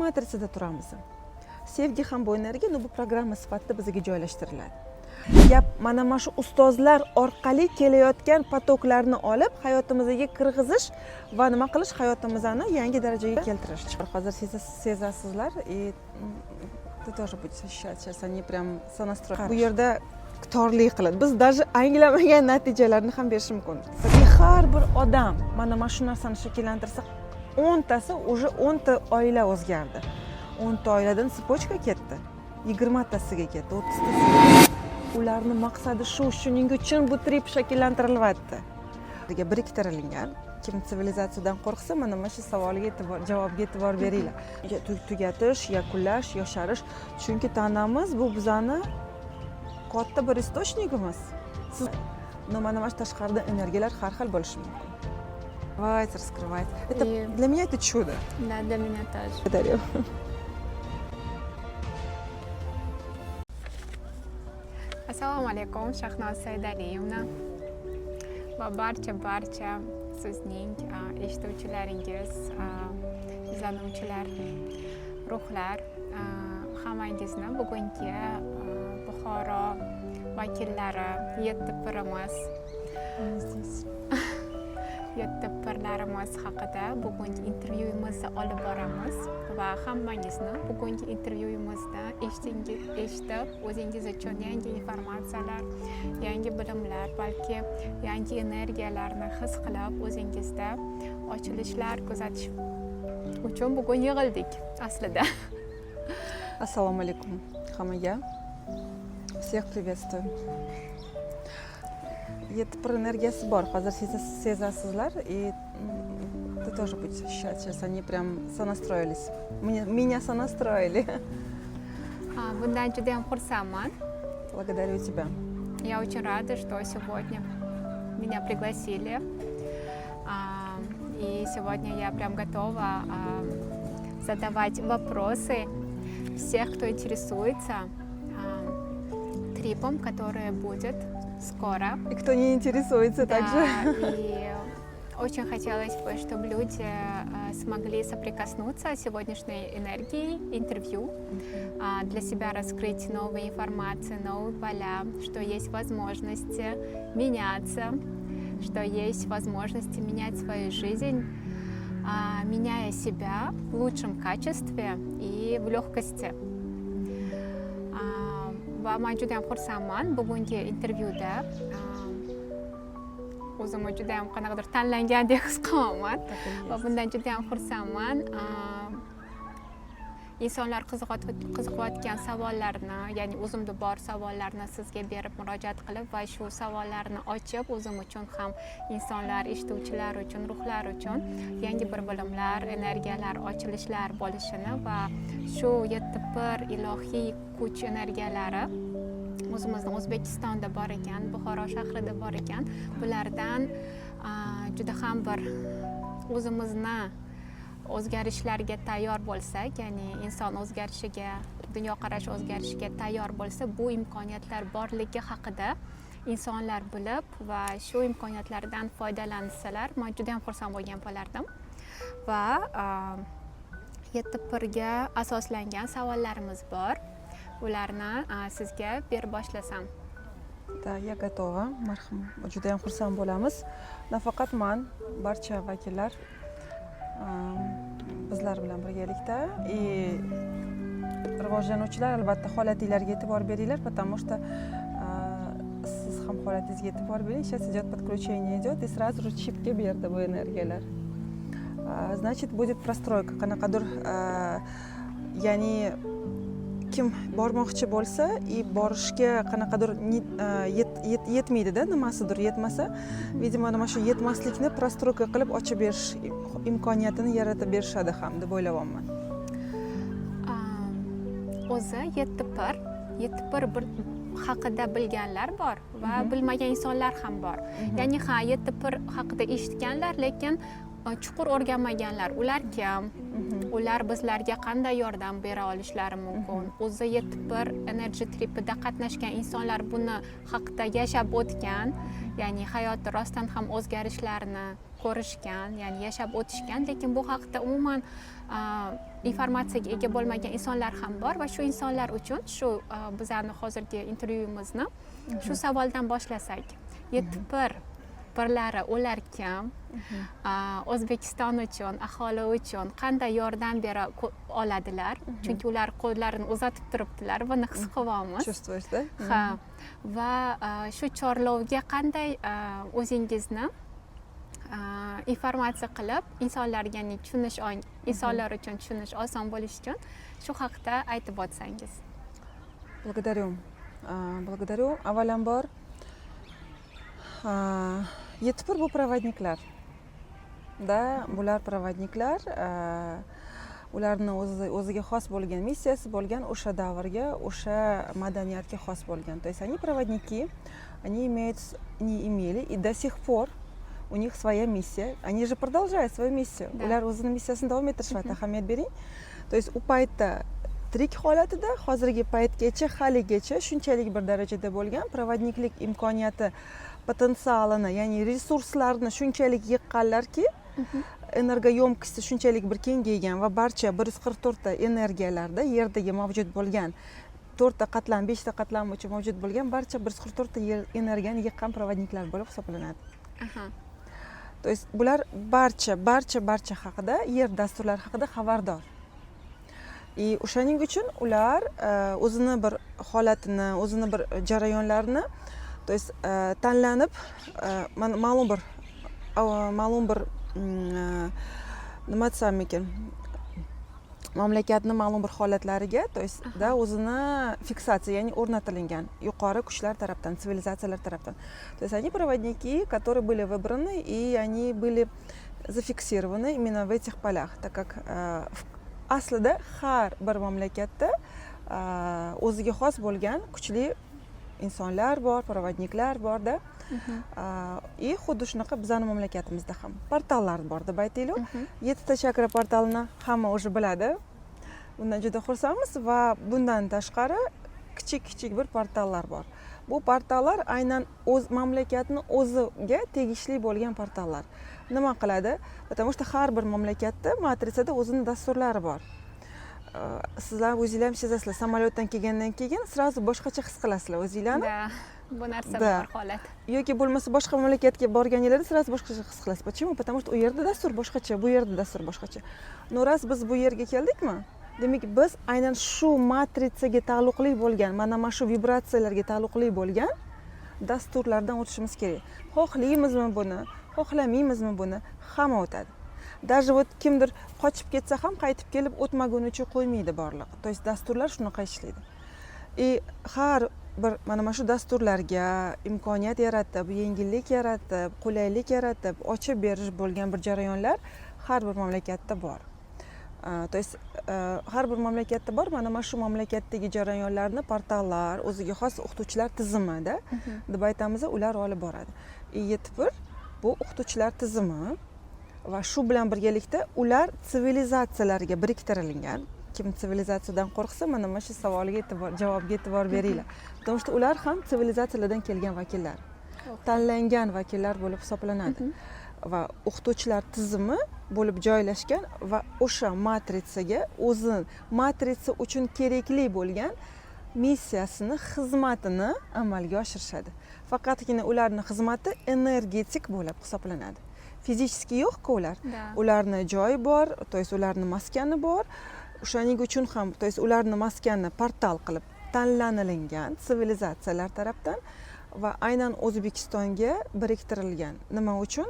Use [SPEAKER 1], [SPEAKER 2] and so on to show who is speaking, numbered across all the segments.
[SPEAKER 1] Matritsada turamiz. Sevgi ham bu energiya, но bu programma sifatida bizga joylashtiriladi. Gap mana shu ustozlar orqali kelayotgan поток larni olib hayotimizga kirg'izish va nima qilish, hayotimizni yangi darajaga keltirish. Hozir sezasizlar, и ты тоже будешь ощущать. Сейчас они прям сонастроены. Bu yerda torlik qiladi, biz даже anglamagan natijalarni ham berishi mumkin. И har bir odam mana shu narsani shakllantirsa, 10 tasi уже, 10 ta oila o'zgardi, 10 ta oiladan цепочка ketdi, 20tasiga ketdi, 30tasiga. Ularni maqsadi shu, shuning uchun bu trip shakllantirilyapti, biriktirilgan. Kim sivilizatsiyadan qo'rqsa, mana shu savolga e'tibor, javobga e'tibor beringlar. Tugatish, yakunlash, yosharish, chunki tanamiz bu bizani katta bir источник imiz. Siz, но mana shu tashqarida energiyalar har xil bo'lishi mumkin. Раскрывать, раскрывать. Это для меня это чудо.
[SPEAKER 2] Да, для меня тоже.
[SPEAKER 1] Благодарю.
[SPEAKER 2] Assalomu alaykum, Shahnoz Saidaliyevna va barcha sizning eshituvchilaringiz, izlanuvchilar, ruhlar, hammangizni bugungi Buxoro vakillari, yetti pirimiz,
[SPEAKER 1] Здесь.
[SPEAKER 2] yetti pirlarimiz haqida bugungi intervyuimizni olib boramiz va hammangizni bugungi intervyuimizda eshitib, o'zingiz uchun yangi informatsiyalar, yangi bilimlar, balki yangi energiyalarni his qilib, o'zingizda ochilishlar kuzatish uchun bugun yig'ildik aslida.
[SPEAKER 1] Assalomu alaykum hammaga. Всех приветствую. Yetti pir energiyasi bor, hozir sezasizlar, и ты тоже будешь ощущать. Сейчас они прям сонастроились. Меня сонастроили.
[SPEAKER 2] Bundan juda ham xursandman.
[SPEAKER 1] Благодарю тебя.
[SPEAKER 2] Я очень рада, что сегодня меня пригласили. И сегодня я прям готова задавать вопросы всех, кто интересуется трипом, который будет скоро.
[SPEAKER 1] И кто не интересуется
[SPEAKER 2] Да,
[SPEAKER 1] также.
[SPEAKER 2] И очень хотелось бы, чтобы люди смогли соприкоснуться с сегодняшней энергией интервью, для себя раскрыть новые информации, новые поля, что есть возможности меняться, что есть возможности менять свою жизнь, меняя себя в лучшем качестве и в легкости. Va man juda ham xursandman bugungi intervyuda, o'zimni juda ham qanaqadir tanlangandek his qilyapman va bundan juda ham xursandman. Insonlar qiziqayotgan savollarni, ya'ni o'zimda bor savollarni sizga berib, murojaat qilib va shu savollarni ochib, o'zim uchun ham, insonlar, eshituvchilar uchun, ruhlar uchun yangi bir bilimlar, energiyalar, ochilishlar bo'lishini va shu yetti pir ilohiy kuch energiyalari o'zimizni O'zbekistonda bor ekan, Buxoro shahrida bor ekan, bulardan juda ham bir o'zimizni o'zgarishlarga tayyor bo'lsak, ya'ni inson o'zgarishiga, dunyoqarashi o'zgarishiga tayyor bo'lsa, bu imkoniyatlar borligi haqida insonlar bilib va shu imkoniyatlardan foydalansalar, man juda ham xursand bo'lgan bo'lardim. Va yetti pirga asoslangan savollarimiz bor, ularni sizga berib boshlasam.
[SPEAKER 1] Да, я готова. Marhamat. Juda ham xursand bo'lamiz. Nafaqat man, barcha vakillar bizlar bilan birgalikda и rivojlanuvchilar, albatta, holatinglarga e'tibor beringlar, потому что siz ham holatingizga e'tibor bering. Сейчас идет подключение, идет, и сразу же chipga berdi bu energiyalar. Значит, будет простройка qanaqadir, ya'ni kim bormoqchi bo'lsa и borishga qanaqadir yetmaydida, nimasidir yetmasa, видимо, mana shu yetmaslikni простройка qilib ochib berish imkoniyatini yaratib berishadi ham deb o'ylayapman.
[SPEAKER 2] O'zi yetti pir bir haqida bilganlar bor va bilmagan insonlar ham bor, ya'ni ha, yetti pir haqida eshitganlar, lekin Chuqur o'rganmaganlar, ular kim, ular bizlarga qanday yordam bera olishlari mumkin? O'zi yetti bir energy tripida qatnashgan insonlar buni haqida yashab o'tgan, ya'ni hayotda rostdan ham o'zgarishlarni ko'rishgan, ya'ni yashab o'tishgan, lekin bu haqda umuman informatsiyaga ega bo'lmagan insonlar ham bor va shu insonlar uchun shu bizani hozirgi intervyuimizni shu savoldan boshlasak: yetti bir birlari ular kim, O'zbekiston uchun, aholi uchun qanday yordam bera oladilar? Chunki ular qo'llarini uzatib turibdilar, buni his qilyapmiz.
[SPEAKER 1] Чувствуешь, да?
[SPEAKER 2] Ha, va shu chorlovga qanday o'zingizni informatsiya qilib, insonlarga, ya'ni tushunish, insonlar uchun tushunish oson bo'lishi uchun shu haqida aytib o'tsangiz.
[SPEAKER 1] Благодарю. Благодарю. Avvalambor, yetti bir bu проводник lar да, bular проводник lar. Ularni o'ziga xos bo'lgan missiyasi bo'lgan, o'sha davrga, o'sha madaniyatga xos bo'lgan. То есть они проводники, они имеют, не имели, и до сих пор у них своя миссия, они же продолжают свою миссию.
[SPEAKER 2] Да.
[SPEAKER 1] Ular o'zini missiyasini davom ettirishyapti, ahamiyat bering. То есть u paytda tirik holatida, hozirgi paytgacha, haligacha shunchalik bir darajada bo'lgan проводник lik imkoniyati, potensialini, ya'ni resurslarni shunchalik yiqqanlarki, энергоемкости shunchalik bir kengaygan va barcha 144 ta energiyalarda, yerdagi mavjud bo'lgan to'rtta qatlam, beshta qatlam uchun mavjud bo'lgan barcha 144 ta yer energiyani yiqqan проводник lar bo'lib hisoblanadi. То есть bular barcha haqida, yer dasturlari haqida xabardor и o'shaning uchun ular o'zini bir holatini, o'zini bir jarayonlarini, то есть tanlanib, ma'lum bir, nima desam ekan, mamlakatni ma'lum bir holatlariga, то есть да, o'zini fiksatsiya, ya'ni o'rnatilingan yuqori kuchlar tarafdan, sivilizatsiyalar tarafdan. То есть они проводники, которые были выбраны, и они были зафиксированы именно в этих полях, так как aslida har bir mamlakatda o'ziga xos bo'lgan kuchli insonlar bor, проводник lar borda. И xuddi shunaqa bizani mamlakatimizda ham portallar bor deb aytaylik. Yettita chakra portalini hamma уже biladi, bundan juda xursandmiz. Va bundan tashqari kichik kichik bir portallar bor. Bu portallar aynan o'z mamlakatni o'ziga tegishli bo'lgan portallar. Nima qiladi? Потому что har bir mamlakatda matritsada o'zini dasturlari bor. Sizlar o'zinglar ham sezasizlar, samolyotdan kelgandan keyin сразу boshqacha his qilasizlar o'zinglarni.
[SPEAKER 2] Да, bu narsa
[SPEAKER 1] Да.
[SPEAKER 2] bor holat.
[SPEAKER 1] Yoki bo'lmasa boshqa mamlakatga borganinglarda сразу boshqacha his qilasiz. Почему? Потому что u yerda dastur boshqacha, bu yerda dastur boshqacha. Но раз biz bu yerga keldikmi, demak, biz aynan shu matritsaga taalluqli bo'lgan, mana shu vibratsiyalarga taalluqli bo'lgan dasturlardan o'tishimiz kerak. Xohlaymizmi buni, xohlamaymizmi buni, hamma o'tadi. Даже вот kimdir qochib ketsa ham, qaytib kelib o'tmagunicha qo'ymaydi borlig'i. То есть dasturlar shunaqa ishlaydi. И har bir mana shu dasturlarga imkoniyat yaratib, yengillik yaratib, qulaylik yaratib, ochib berish bo'lgan bir jarayonlar har bir mamlakatda bor. То есть har bir mamlakatda bor mana shu mamlakatdagi jarayonlarni portallar, o'ziga xos o'qituvchilar tizimida deb aytamiz, ular olib boradi. И yetti bir bu o'qituvchilar tizimi va shu bilan birgalikda ular sivilizatsiyalarga biriktirilgan. Kim sivilizatsiyadan qo'rqsa, mana shu savolga e'tibor, javobga e'tibor beringlar, потому что ular ham sivilizatsiyalardan kelgan vakillar, tanlangan vakillar bo'lib hisoblanadi va o'qituvchilar tizimi bo'lib joylashgan va o'sha matritsaga, o'zi matritsa uchun kerakli bo'lgan missiyasini, xizmatini amalga oshirishadi. Faqatgina ularni xizmati energetik bo'lib hisoblanadi, физически yo'qku ular.
[SPEAKER 2] Да.
[SPEAKER 1] Ularni joyi bor, то есть ularni maskani bor. O'shaning uchun ham, то есть ularni maskani portal qilib tanlanilingan sivilizatsiyalar tarafdan va aynan O'zbekistonga biriktirilgan. Nima uchun?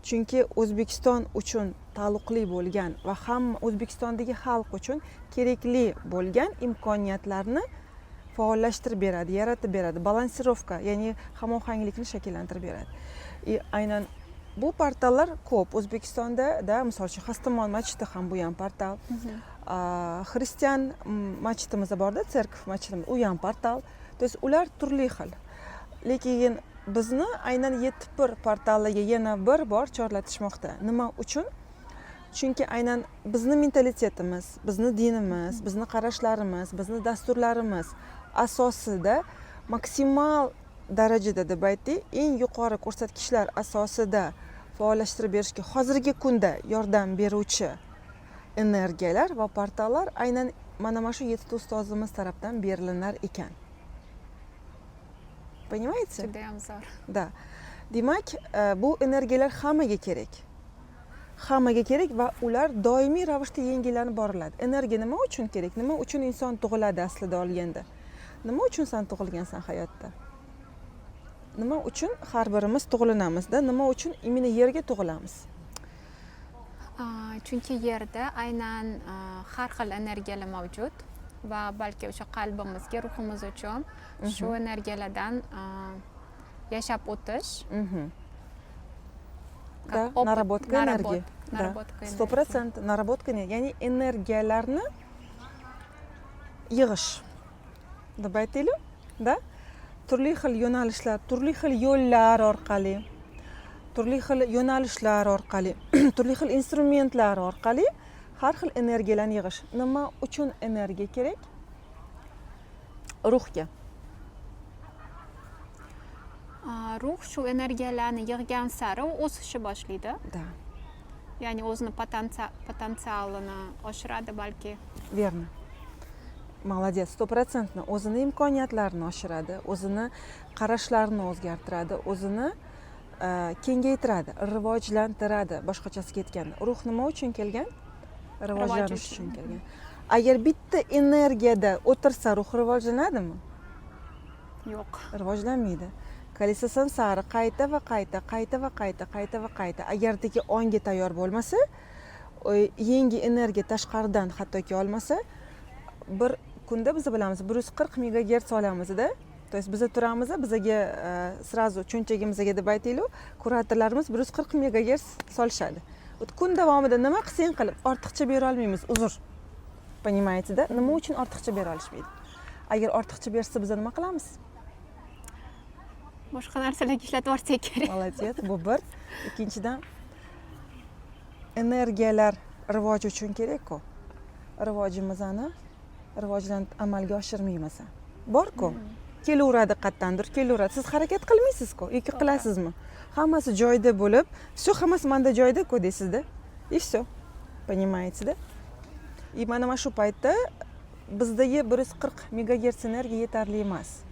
[SPEAKER 1] Chunki O'zbekiston uchun taalluqli bo'lgan va hamma O'zbekistondagi xalq uchun kerakli bo'lgan imkoniyatlarni faollashtirib beradi, yaratib beradi, балансировка, ya'ni hamohanglikni shakllantirib beradi. И aynan bu portallar ko'p O'zbekistonda да. Misol uchun, Xastamon masjidi ham, bu ham portal. Xristian masjidimiz borda, церковь masjidimiz, u ham portal. То есть ular turli xil, lekin bizni aynan yetti bir portaliga yana bir bor chorlatishmoqda. Nima uchun? Chunki aynan bizni mentalitetimiz, bizni dinimiz, bizni qarashlarimiz, bizni dasturlarimiz asosida maksimal darajada, deb aytdik, eng yuqori ko'rsatkichlar asosida faollashtirib berishga hozirgi kunda yordam beruvchi energiyalar va portallar aynan mana shu yettita ustozimiz tarafdan berilar ekan, понимаете?
[SPEAKER 2] Judayam zo'r.
[SPEAKER 1] Да, demak, bu energiyalar hammaga kerak, hammaga kerak va ular doimiy ravishda yangilanib boriladi. Energiya nima uchun kerak? Nima uchun inson tug'iladi aslida olganda? Nima uchun san tug'ilgansan hayotda? Nima uchun har birimiz tug'ilinamizda? Nima uchun именно yerga tug'ilamiz?
[SPEAKER 2] Chunki yerda aynan har xil energiyalar mavjud va balki o'sha qalbimizga, ruhimiz uchun shu energiyalardan yashab o'tish как
[SPEAKER 1] Да,
[SPEAKER 2] опыт,
[SPEAKER 1] наработка энергии. Да.
[SPEAKER 2] Наработка
[SPEAKER 1] Сто
[SPEAKER 2] энергии.
[SPEAKER 1] процентов наработка энергии, ya'ni energiyalarni yig'ish deb aytaylik, да, turli xil yo'nalishlar, turli xil yo'llar orqali, turli xil yo'nalishlar orqali, turli xil instrumentlar orqali har xil energiyalarni yig'ish. Nima uchun energiya kerak ruhga?
[SPEAKER 2] Ruh shu energiyalarni yig'gan sari u o'sishni boshlaydi. Ya'ni o'zini potensialini oshiradi balki.
[SPEAKER 1] Верно, молодец, стопроцентно. O'zini imkoniyatlarini oshiradi, o'zini qarashlarini o'zgartiradi, o'zini kengaytiradi, rivojlantiradi. Boshqachasiga aytganda, ruh nima uchun kelgan? Rivojlanish
[SPEAKER 2] uchun.
[SPEAKER 1] Uchun kelgan. Agar bitta energiyada o'tirsa, ruh rivojlanadimi?
[SPEAKER 2] Yo'q.
[SPEAKER 1] Rivojlanmaydi. Колесо сансары, qayta va qayta, qayta va qayta, qayta va qayta. Agardiki ongi tayyor bo'lmasa, yangi energiya tashqaridan hattoki olmasa, bir kunda, biz bilamiz, 140 megagerts olamizda. То есть biza turamiz, bizaga сразу cho'ntagimizga, deb aytaylik, kuratorlarimiz 140 megagerts solishadi. Вот kun davomida nima qilsang qilib, ortiqcha bera olmaymiz, uzr, понимаете, да? Nima uchun ortiqcha bera olishmaydi? Agar ortiqcha bersa, biza nima qilamiz?
[SPEAKER 2] Boshqa narsalarga ishlatib yuborsak kerak.
[SPEAKER 1] Молодец, bu bir. Ikkinchidan, energiyalar rivoj uchun kerakku. Rivojimizni rivojlanib amalga oshirmaymiz borku, kelaveradi, qayerdandir kelaveradi, siz harakat qilmaysizku yoki qilasizmi? Hammasi joyida bo'lib, все, hammasi manda joyida-ku deysizda, и все, понимаете, да? И mana shu paytda bizdagi 140 megagerts energiya yetarli emas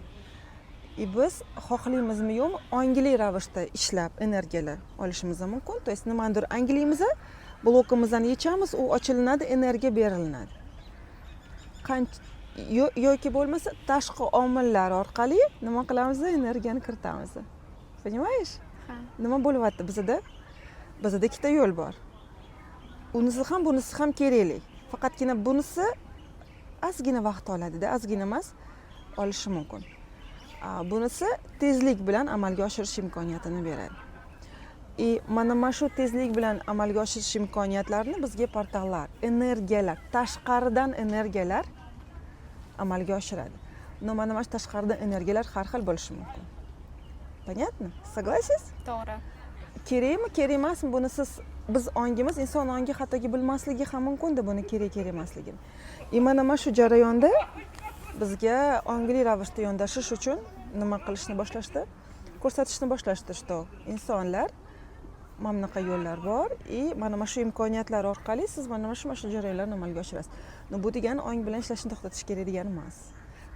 [SPEAKER 1] и biz xohlaymizmi, yo'qmi, ongli ravishda ishlab energiyalar olishimiz mumkin. То есть nimanidir anglaymiz, blokimizni yechamiz, u ochilinadi, energiya berilinadi. Yoki bo'lmasa tashqi omillar orqali nima qilamiz? Energiyani kiritamiz, понимаешь?
[SPEAKER 2] Ha.
[SPEAKER 1] Nima bo'lyapti bizada? Bizada ikkita yo'l bor, unisi ham, bunisi ham kerakli, faqatgina bunisi ozgina vaqt oladida, ozgina emas, olishi mumkin. Bunisi tezlik bilan amalga oshirish imkoniyatini beradi. И mana shu tezlik bilan amalga oshirish imkoniyatlarini bizga portallar, energiyalar, tashqaridan energiyalar amalga oshiradi. Но mana shu tashqaridan energiyalar har xil bo'lishi mumkin, понятно, согласись?
[SPEAKER 2] To'g'ri.
[SPEAKER 1] Kerakmi, kerak emasmi, buni siz, biz ongimiz, inson ongi hattoki bilmasligi ham mumkinda buni kerak, kerak emasligini. И mana shu jarayonda bizga ongli ravishda yondashish uchun nima qilishni boshlashdi? Ko'rsatishni boshlashdi, что insonlar, mana bunaqa yo'llar bor и mana shu imkoniyatlar orqali siz mana shu jarayonlarni amalga oshirasiz. Но bu degani ong bilan ishlashni to'xtatish kerak degani emas,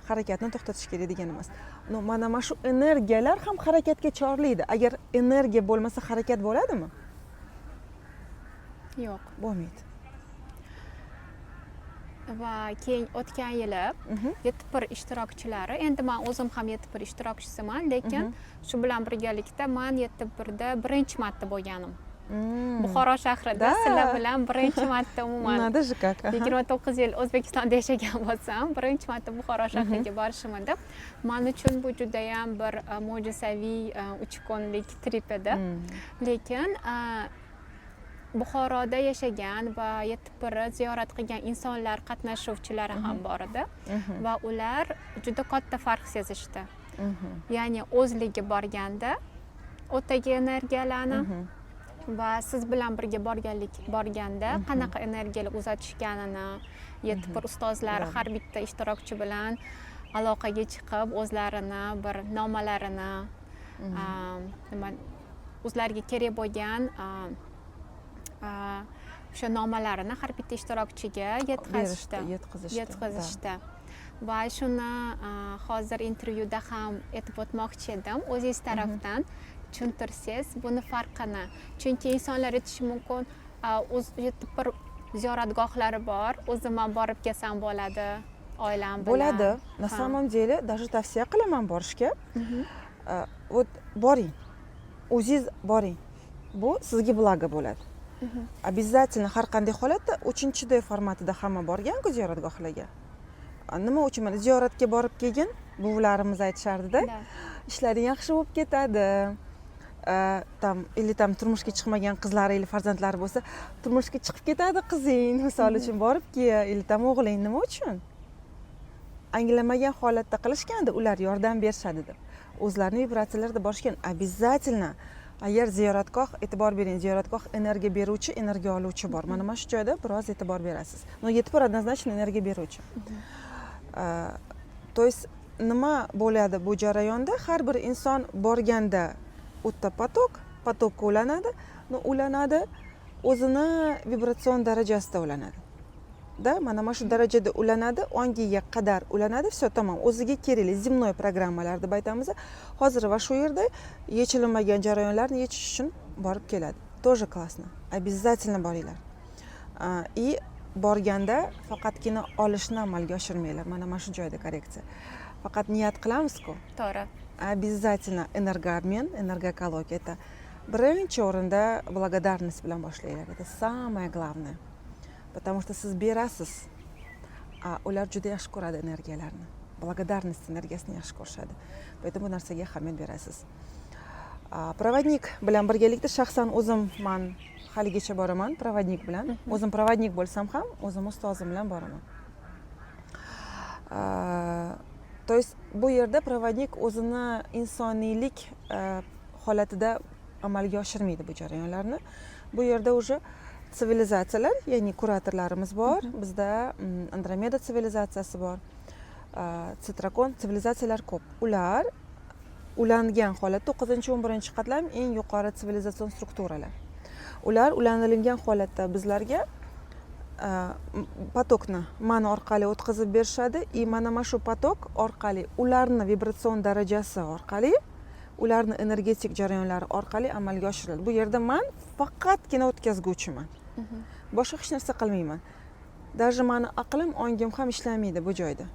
[SPEAKER 1] harakatni to'xtatish kerak degani emas. Но mana shu energiyalar ham harakatga chorlaydi. Agar energiya bo'lmasa, harakat bo'ladimi?
[SPEAKER 2] Yo'q.
[SPEAKER 1] Bo'lmaydi.
[SPEAKER 2] Va keyin o'tgan yili 7.1 ishtirokchilari, endi man o'zim ham 7.1 ishtirokchisiman, lekin shu bilan birgalikda man 7.1da birinchi marta bo'lganim Buxoro shahrida. Sizlar bilan birinchi marta umuman.
[SPEAKER 1] Надо же как, ага.
[SPEAKER 2] 29 yil O'zbekistonda yashagan bo'lsam, birinchi marta Buxoro shahriga borishim edi. Man uchun bu judayam bir mo'jizaviy 3 kunlik trip edi. Lekin Buxoroda yashagan va 7.1ni ziyorat qilgan insonlar qatnashuvchilari ham bor edi va ular juda katta farq sezishdi. Ya'ni o'zligi borganda o'tagi energiyalarni Va siz bilan birga borganda qanaqa energiyalar uzatishganini, yetti bir ustozlar har bitta ishtirokchi bilan aloqaga chiqib, o'zlarini bir nomalarini, nima, o'zlariga kerak bo'lgan o'sha nomalarini har bitta ishtirokchiga yetkazishdi.
[SPEAKER 1] Berishdi, yetkazishdi.
[SPEAKER 2] Yetkazishdi. Va shuni hozir intervyuda ham aytib o'tmoqchi edim, o'zingiz tarafdan tushuntirsangiz buni farqini, chunki insonlar aytishi mumkin, o'z yetti bir ziyoratgohlari bor, o'zim ham borib kelsam bo'ladi oilam bilan.
[SPEAKER 1] Bo'ladi на самом деле, даже tavsiya qilaman borishga. Вот boring, o'zingiz boring, bu sizga благо bo'ladi обязательно. Har qanday holatda uchinchi D formatida hamma borganku ziyoratgohlarga. Nima uchun? Mana, ziyoratga borib kelgin, buvilarimiz aytishardida, ishlaring yaxshi bo'lib ketadi, там или там turmushga chiqmagan qizlari или farzandlari bo'lsa, turmushga chiqib ketadi qizing, misol uchun, borib kel, или там o'g'ling. Nima uchun? Anglamagan holatda qilishganda, ular yordam berishadi deb o'zlarini vibratsiyalarida borishgan обязательно. Agar ziyoratgoh, e'tibor bering, ziyoratgoh energiya beruvchi, energiya oluvchi bor. Mana shu joyda biroz e'tibor berasiz. Но yetti bir однозначно energiya beruvchi. То есть nima bo'ladi bu jarayonda? Har bir inson borganda u yerda поток, поток ka ulanadi, но ulanadi, o'zini vibratsion darajasida ulanadi да, mana shu darajada ulanadi, ongiga qadar ulanadi. Все, tamom, o'ziga kerakli земной programmalar deb aytamiz hozir va shu yerda yechilmagan jarayonlarni yechish uchun borib keladi. Тоже классно, обязательно boringlar. И borganda faqatgina olishni amalga oshirmanglar. Mana shu joyda korreksiya. Faqat niyat qilamizku. Обязательно энергообмен, энергоэкология, это birinchi o'rinda благодарность bilan boshlanglar. Это самое главное, потому что siz berasiz, a ular juda yaxshi ko'radi energiyalarni, благодарность energiyasini yaxshi ko'rishadi. Поэтому bu narsaga ahamiyat berasiz. Проводник bilan birgalikda, shaxsan o'zim man haligacha boraman проводник bilan. O'zim проводник bo'lsam ham, o'zim ustozim bilan boraman. То есть bu yerda проводник o'zini insoniylik holatida amalga oshirmaydi bu jarayonlarni. Bu yerda уже sivilizatsiyalar, ya'ni kuratorlarimiz bor bizda, Andromeda sivilizatsiyasi bor, Tsitrokon, sivilizatsiyalar ko'p. Ular ulangan holatda, 9, 11 qatlam eng yuqori sivilizatsion strukturalar, ular ulanilgan holatda bizlarga поток ni mana orqali o'tkazib berishadi. И mana shu поток orqali, ularni vibratsion darajasi orqali, ularni energetik jarayonlari orqali amalga oshiriladi. Bu yerda man faqatgina o'tkazguvchiman, boshqa hech narsa qilmayman. Даже mani aqlim, ongim ham ishlamaydi bu joyda.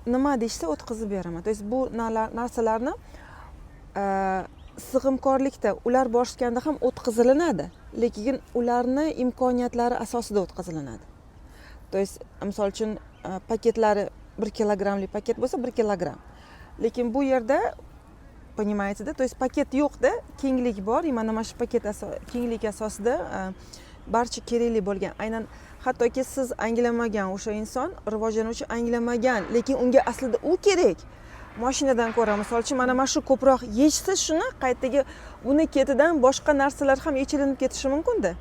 [SPEAKER 1] Nima deyishsa, o'tkazib beraman. То есть bu narsalarni sig'imkorlikda ular borishganda ham o'tkazilinadi, lekin ularni imkoniyatlari asosida o'tkazilinadi. То есть misol uchun, paketlari 1 kilogrammli paket bo'lsa, 1 kilogramm, lekin bu yerda, понимаете, да, то есть paket yo'qda, kenglik bor. И mana shu paket kenglik asosida barcha kerakli bo'lgan, aynan hattoki siz anglamagan, o'sha inson rivojlanuvchi anglamagan, lekin unga aslida u kerak moshinadan ko'ra, misol uchun, mana shu ko'proq yechsa shuni, qaytaga uni ketidan boshqa narsalar ham yechilinib ketishi mumkinda.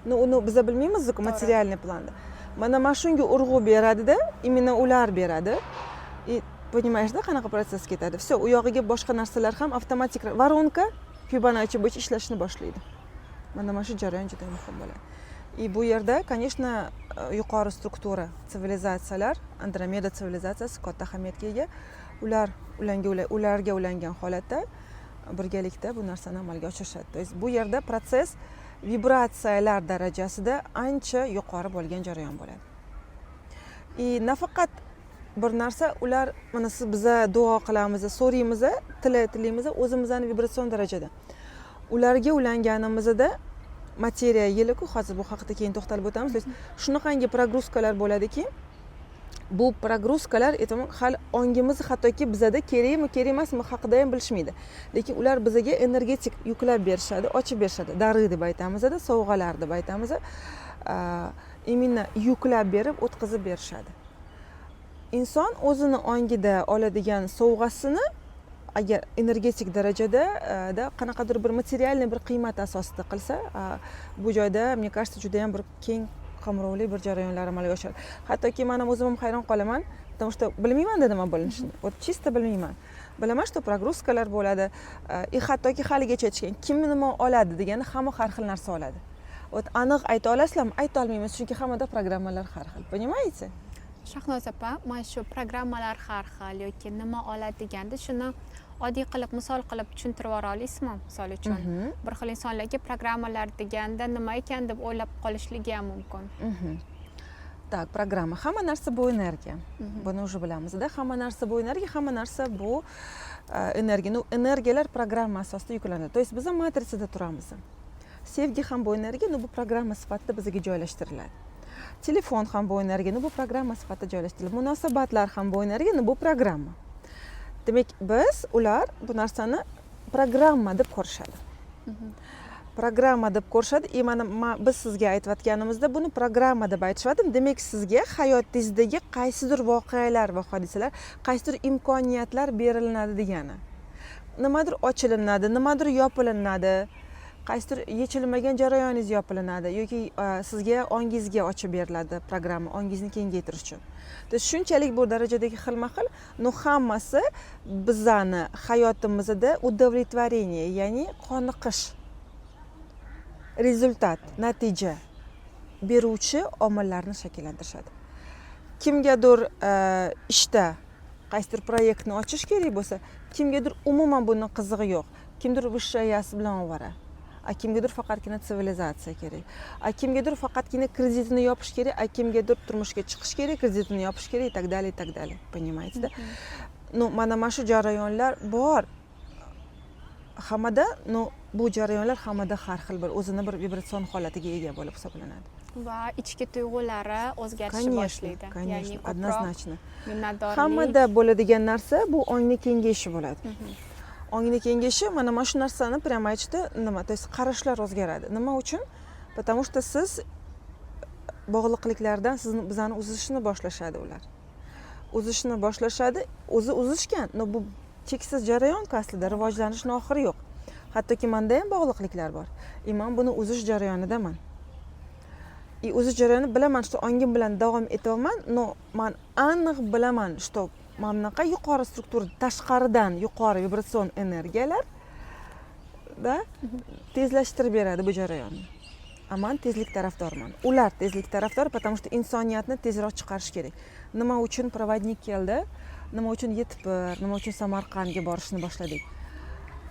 [SPEAKER 1] Но uni biza bilmaymizku материальный planda. Mana shunga urg'u beradida, именно ular beradi. И понимаешь, да, qanaqa protsess ketadi. Все, u yog'iga boshqa narsalar ham avtomatik воронка Fibonacci bo'yicha ishlashni boshlaydi. Mana shu jarayon juda muhim bo'ladi. И bu yerda, конечно, yuqori struktura sivilizatsiyalar, Andromeda sivilizatsiyasi katta ahamiyatga ega. Ular ularga ulangan holatda birgalikda bu narsani amalga oshirishadi. То есть bu yerda protsess vibratsiyalar darajasida ancha yuqori bo'lgan jarayon bo'ladi. И nafaqat bir narsa, ular, mana siz, biza duo qilamiz, so'raymiz, tilaymiz o'zimizni vibratsion darajada ularga ulanganimizda, materiya yiliku, hozir bu haqida keyin to'xtalib o'tamiz. То есть shunaqangi прогрузка lar bo'ladiki, bu прогрузка lar, aytaman, hali ongimiz hattoki bizada kerakmi, kerak emasmi haqida ham bilishmaydi, lekin ular bizaga energetik yuklab berishadi, ochib berishadi. Дары deb aytamizda, sovg'alar deb aytamiz, именно yuklab berib, o'tkazib berishadi. Inson o'zini ongida oladigan sovg'asini Agar energetik darajada da qanaqadir bir материальный bir qiymat asosida qilsa, bu joyda, мне кажется, judayam bir keng qamrovli bir jarayonlar amalga oshadi. Hattoki man ham o'zim ham hayron qolaman, потому что bilmaymanda nima bo'linishini, вот чисто bilmayman. Bilaman, что прогрузка lar bo'ladi. И hattoki haligacha aytishgan, kim nima oladi degani, hamma har xil narsa oladi. Вот aniq ayta olasizlarmi? Ayta olmaymiz, chunki hammada programmalar har xil, понимаете?
[SPEAKER 2] Shahnoz opa, mana shu programmalar har xil yoki nima oladi deganda, shuni oddiy qilib, misol qilib tushuntirib yubora olasizmi? Misol uchun, bir xil insonlarga programmalar deganda nima ekan deb o'ylab qolishligi ham mumkin.
[SPEAKER 1] Так, programma. Hamma narsa bu energiya. Buni уже bilamizda. Hamma narsa bu energiya, hamma narsa bu energiya. Ну, energiyalar programma asosida yuklanadi. То есть biz ham matritsada turamiz. Sevgi ham bu energiya, но bu programma sifatida bizga joylashtiriladi. Telefon ham bu energiya, но bu programma sifatida joylashtiriladi. Munosabatlar ham bu energiya, но bu programma. Demak, biz, ular bu narsani programma deb ko'rishadi. Programma deb ko'rishadi. И mana biz sizga aytayotganimizda buni programma deb aytishyapti. Demak, sizga hayotingizdagi qaysidir voqealar va hodisalar, qaysidir imkoniyatlar berilinadi degani. Nimadir ochilinadi, nimadir yopilinadi, qaysidir yechilmagan jarayoningiz yopilinadi yoki sizga, ongingizga ochib beriladi programma, ongingizni kengaytirish uchun. То есть shunchalik bu darajadagi xilma xil, но hammasi bizani hayotimizda удовлетворение, ya'ni qoniqish, результат, natija beruvchi omillarni shakllantirishadi. Kimgadir ishda qaysidir proyektni ochish kerak bo'lsa, kimgadir umuman buni qizig'i yo'q, kimdir высшая я si bilan ovora, a kimgadir faqatgina sivilizatsiya kerak, a kimgadir faqatgina kreditini yopish kerak, a kimgadir turmushga chiqish kerak, kreditini yopish kerak, и так далее, и так далее, понимаете, да? Ну, mana shu jarayonlar bor hammada, но bu jarayonlar hammada har xil, bir o'zini bir vibratsion holatiga ega bo'lib hisoblanadi.
[SPEAKER 2] Va ichki tuyg'ulari o'zgarishni
[SPEAKER 1] Конечно,
[SPEAKER 2] boshlaydi.
[SPEAKER 1] конечно,
[SPEAKER 2] Ya'ni ko'proq
[SPEAKER 1] однозначно.
[SPEAKER 2] minnatdorlik.
[SPEAKER 1] Hammada bo'ladigan narsa bu ongni kengayishi bo'ladi. Ongni kengayishi, mana shu narsani прям aytishdi, nima, то есть qarashlar o'zgaradi. Nima uchun? Потому что siz bog'liqliklardan, sizni, bizani uzishni boshlashadi ular. Uzishni boshlashadi, o'zi uzishgan, но bu cheksiz jarayon aslida, rivojlanishni oxiri yo'q. Hattoki manda ham bog'liqliklar bor. И man buni uzish jarayonidaman. И uzish jarayoni bilaman, что ongim bilan davom etyapman, но man aniq bilaman, что mana bunaqa yuqori struktura, tashqaridan yuqori vibratsion energiyalar da tezlashtirib beradi bu jarayonni. A man tezlik tarafdoriman. Ular tezlik tarafdori, потому что insoniyatni tezroq chiqarish kerak. Nima uchun проводник keldi? Nima uchun 71, nima uchun Samarqandga borishni boshladik?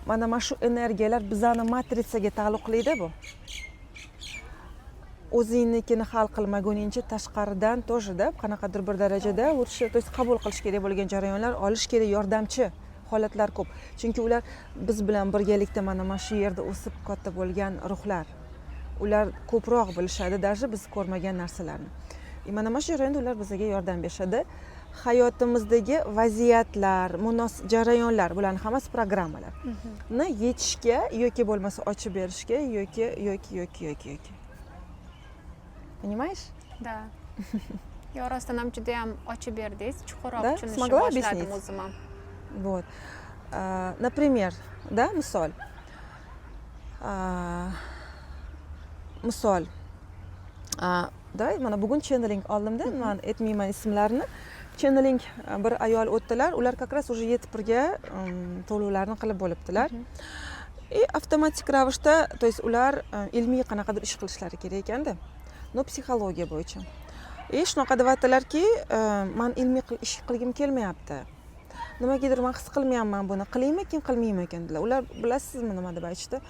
[SPEAKER 1] Mana shu energiyalar bizani matritsaga taalluqlida bu. O'zingnikini hal qilmaguningcha tashqaridan тоже da qanaqadir bir darajada лучше, то есть qabul qilish kerak bo'lgan jarayonlar, olish kerak yordamchi holatlar ko'p. Chunki ular biz bilan birgalikda mana shu yerda o'sib katta bo'lgan ruhlar. Ular ko'proq bilishadi даже biz ko'rmagan narsalarni. И mana shu jarayonda ular bizga yordam berishadi. Hayotimizdagi vaziyatlar, jarayonlar, bularni hammasi programmalar. Ni yechishga yoki bo'lmasa ochib berishga yoki yoki yoki yoki yoki. Понимаешь?
[SPEAKER 2] Да. Yo, rostdan ham judayam ochib berdingiz, chuqurroq
[SPEAKER 1] Да?
[SPEAKER 2] tushunishni
[SPEAKER 1] Смогла
[SPEAKER 2] boshladim
[SPEAKER 1] объяснить?
[SPEAKER 2] o'zim ham.
[SPEAKER 1] Вот. Например, да, misol. Misol. Давай, mana bugun channeling oldimda, man aytmayman ismlarini. Channeling, bir ayol o'tdilar, ular как раз уже 71ga to'lovlarni qilib bo'libdilar. И avtomatik ravishda, то есть ular ilmiy qanaqadir ish qilishlari kerak ekanda, но psixologiya bo'yicha. И shunaqa deyaptilarki, man ilmiy ish qilgim kelmayapti, nimagadir man his qilmayapman, buni qilaymikin, qilmaymikin dedilar. Ular, bilasizmi, nima deb aytishdi?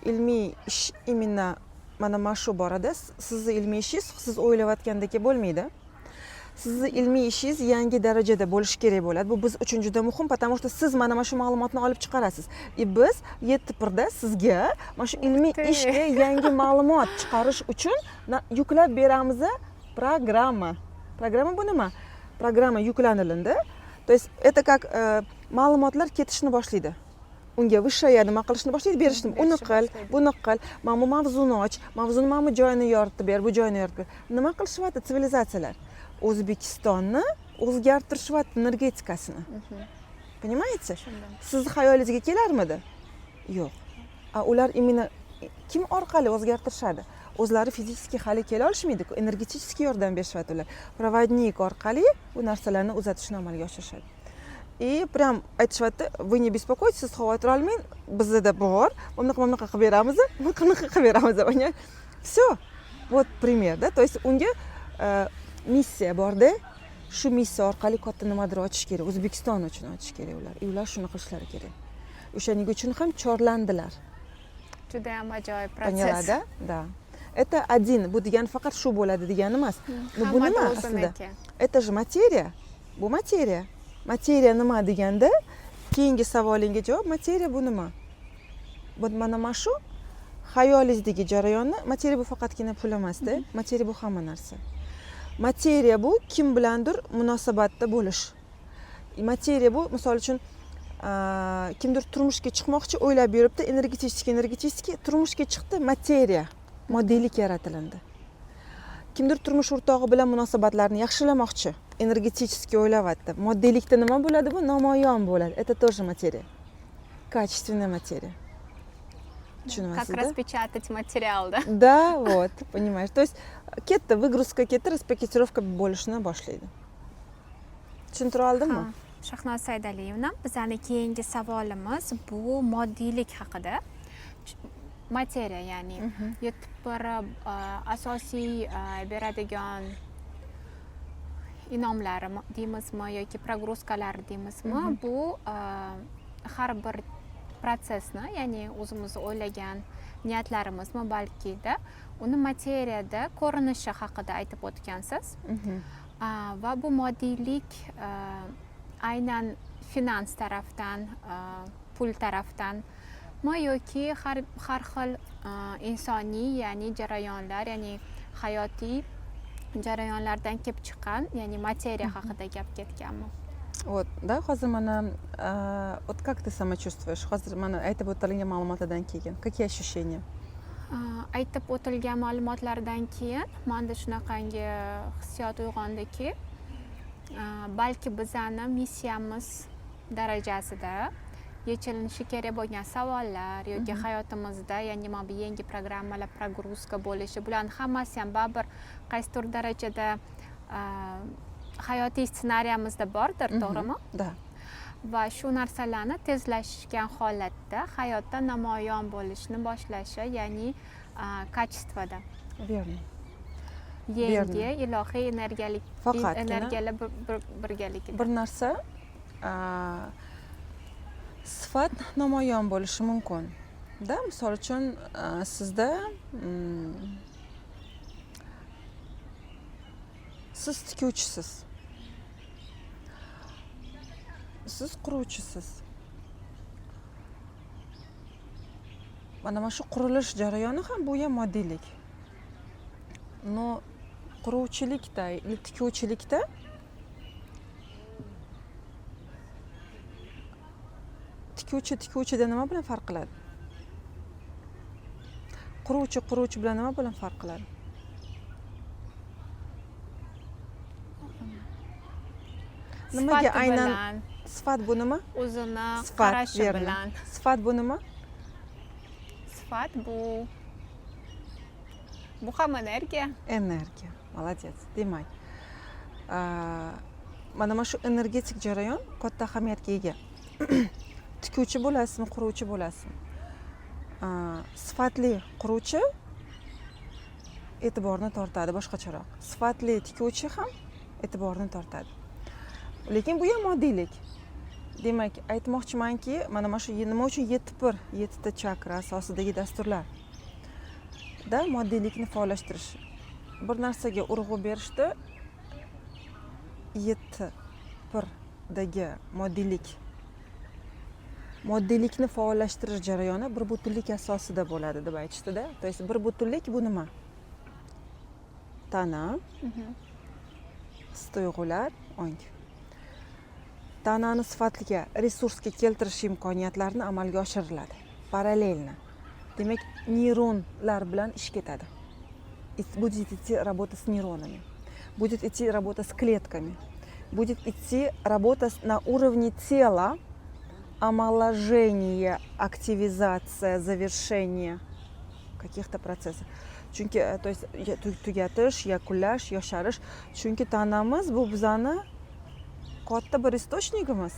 [SPEAKER 1] Ilmiy ish именно mana shu borada sizni ilmiy ishingiz siz o'ylayotgandek bo'lmaydi. Sizni ilmiy ishingiz yangi darajada bo'lishi kerak bo'ladi. Bu biz uchun juda muhim, потому что siz mana shu ma'lumotni olib chiqarasiz и biz 71da sizga mana shu ilmiy
[SPEAKER 2] Ты.
[SPEAKER 1] ishga yangi ma'lumot chiqarish uchun yuklab beramiz programma. Programma bu nima? Programma yuklanilindi, то есть это как ma'lumotlar ketishni boshlaydi unga, высшая nima qilishni boshlaydi, berishni, uni
[SPEAKER 2] Berishni
[SPEAKER 1] qil,
[SPEAKER 2] boshlaydi.
[SPEAKER 1] buni qil, mana bu mavzuni och, mavzuni mana bu joyini yoritib ber, bu joyini yoritib ber. Nima qilishyapti tsivilizatsiyalar? O'zbekistonni o'zgartirishyapti energetikasini. Понимаете?
[SPEAKER 2] Tushundim.
[SPEAKER 1] Sizni xayolingizga kelarmidi? Yo'q. A ular именно kim orqali o'zgartirishadi? O'zlari физически hali kela olishmaydi, энергетически yordam berishyapti ular. Проводник orqali bu narsalarni uzatishni amalga oshirishadi. И прям aytishyapti: "Вы не беспокойтесь, siz xavotir olmang, bizada bor, bunaqa, bunaqa qilib beramiz, bunaqa, bunaqa qilib beramiz". Все, вот пример, да. То есть unga missiya borda, shu missiya orqali katta nimadir ochish kerak, O'zbekiston uchun ochish kerak ular. И ular shuni qilishlari kerak, o'shaning uchun ham chorlandilar.
[SPEAKER 2] Judayam ajoyib protsess.
[SPEAKER 1] Поняла, да? Да, это один. Bu degani faqat shu bo'ladi degani emas. Но bu
[SPEAKER 2] Hammada
[SPEAKER 1] nima aslida?
[SPEAKER 2] o'ziniki.
[SPEAKER 1] Это же материя, bu materiya. Materiya nima deganda, keyingi savolingga javob: materiya bu nima? Bu mana shu xayolingizdagi jarayonni. Materiya bu faqatgina pul emasda, materiya bu hamma narsa. Materiya bu kim bilandir munosabatda bo'lish. Materiya bu, misol uchun, kimdir turmushga chiqmoqchi, o'ylab yuribdi энергетически, энергетически turmushga chiqdi, materiya, moddiylik yaratilindi. Kimdir turmush o'rtog'i bilan munosabatlarni yaxshilamoqchi, энергетически o'ylayapti, moddiylikda nima bo'ladi? Bu namoyon bo'ladi. Это тоже материя, качественная материя.
[SPEAKER 2] Как
[SPEAKER 1] Tushunyapsizda?
[SPEAKER 2] Распечатать материал, да?
[SPEAKER 1] Да, вот, понимаешь, то есть ketdi, выгрузка ketdi, распакетировка bo'lishni boshlaydi. Tushuntira oldimmi?
[SPEAKER 2] Ha, Shahnoz Saydaliyevna, bizani keyingi savolimiz bu moddiylik haqida. Materiya, ya'ni yetti bir asosiy beradigan inomlari deymizmi yoki прогрузка lari deymizmi, bu har bir protsessni, ya'ni o'zimiz o'ylagan niyatlarimizmi balkida, uni materiyada ko'rinishi haqida aytib o'tgansiz. Va bu moddiylik aynan finans tarafdan, pul tarafdanmi yoki har xil insoniy, ya'ni jarayonlar, ya'ni hayotiy jarayonlardan kelib chiqqan, ya'ni materiya haqida gap ketganmi?
[SPEAKER 1] Вот, да, hozir mana, вот как ты сама чувствуешь? Hozir mana aytib o'tilgan ma'lumotlardan keyin какие ощущения?
[SPEAKER 2] Aytib o'tilgan ma'lumotlardan keyin manda shunaqangi hissiyot uyg'ondiki, balki bizani missiyamiz darajasida yechilinishi kerak bo'lgan savollar yoki hayotimizda, ya'ni mana bu yangi programmalar прогрузка bo'lishi, bularni hammasi ham baribir qaysidir darajada hayotiy ssenariyamizda bordir, to'g'rimi?
[SPEAKER 1] Да.
[SPEAKER 2] Va shu narsalarni tezlashgan holatda hayotda namoyon bo'lishni boshlashi, ya'ni качество da
[SPEAKER 1] Верно.
[SPEAKER 2] Yangi
[SPEAKER 1] Верно.
[SPEAKER 2] ilohiy energiyalik
[SPEAKER 1] Faqatgina
[SPEAKER 2] energiyalar birgaligida.
[SPEAKER 1] Bir narsa, sifat namoyon bo'lishi mumkin da. Misol uchun, sizda siz tikuvchisiz, siz quruvchisiz. Mana shu qurilish jarayoni ham, bu ham moddiylik. Но quruvchilikda или tikuvchilikda tikuvchi tikuvchidan nima bilan farq qiladi? Quruvchi quruvchi bilan nima bilan farq qiladi? Nimaga
[SPEAKER 2] Sifati
[SPEAKER 1] aynan
[SPEAKER 2] bilan.
[SPEAKER 1] Sifat bu nima?
[SPEAKER 2] O'zini
[SPEAKER 1] Sifat,
[SPEAKER 2] qarashi
[SPEAKER 1] верно.
[SPEAKER 2] bilan.
[SPEAKER 1] Sifat bu nima?
[SPEAKER 2] Sifat bu ham energiya.
[SPEAKER 1] Energiya, молодец. Demak, mana shu energetik jarayon katta ahamiyatga ega. Tikuvchi bo'lasizmi, quruvchi bo'lasizmi, sifatli quruvchi e'tiborni tortadi boshqacharoq, sifatli tikuvchi ham e'tiborni tortadi, lekin bu ham moddiylik. Demak, aytmoqchimanki, mana shu nima uchun yetti pir, yettita chakra asosidagi dasturlar da moddiylikni faollashtirish, bir narsaga urg'u berishda yetti pirdagi moddiylikni faollashtirish jarayoni bir butunlik asosida bo'ladi deb aytishdida. То есть bir butunlik bu nima? Tana, his tuyg'ular, ong. Tanani sifatliga, resursga keltirish imkoniyatlarini amalga oshiriladi параллельно. Demak, neyronlar bilan ish ketadi. Будет идти работа с нейронами, будет идти работа с клетками, будет идти работа на уровне тела. Омоложение, активизация, завершение каких-то процессов. Chunki то есть tugatish, yakunlash, yosharish. Chunki tanamiz bu bizani katta bir источник imiz.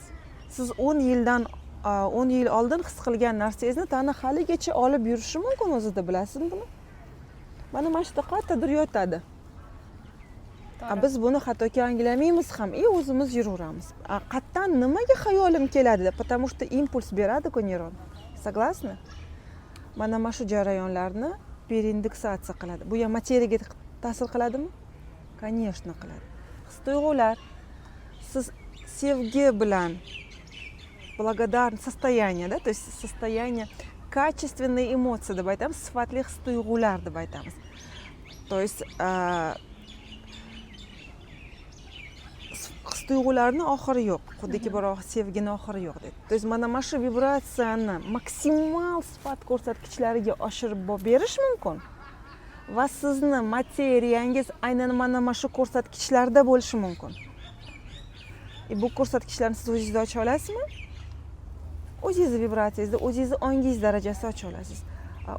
[SPEAKER 1] Siz 10 yildan, 10 yil oldin his qilgan narsangizni tana haligacha olib yurishi mumkin o'zida, bilasizmi buni? Mana shu yerda qayerdadir yotadi. A biz buni hattoki anglamaymiz ham и o'zimiz yuraveramiz. A qayerdan, nimaga xayolim keladi? Потому что impuls beradi-ku neyron. Согласны? Mana shu jarayonlarni переиндексация qiladi. Bu ham materiyaga ta'sir qiladimi? Конечно, qiladi. His tuyg'ular, siz sevgi bilan, благодарный состояние, да, то есть состояние, качественные эмоции deb aytamiz, sifatli his tuyg'ular deb aytamiz. То есть his tuyg'ularni oxiri yo'q, xuddiki birov sevgini oxiri yo'q deydi. То есть mana shu vibratsiyani maksimal sifat ko'rsatkichlariga oshirib berish mumkin va sizni materiyangiz aynan mana shu ko'rsatkichlarda bo'lishi mumkin. И bu ko'rsatkichlarni siz o'zingizda ocha olasizmi? O'zingizni vibratsiyangizda, o'zingizni ongingiz darajasida ocha olasiz.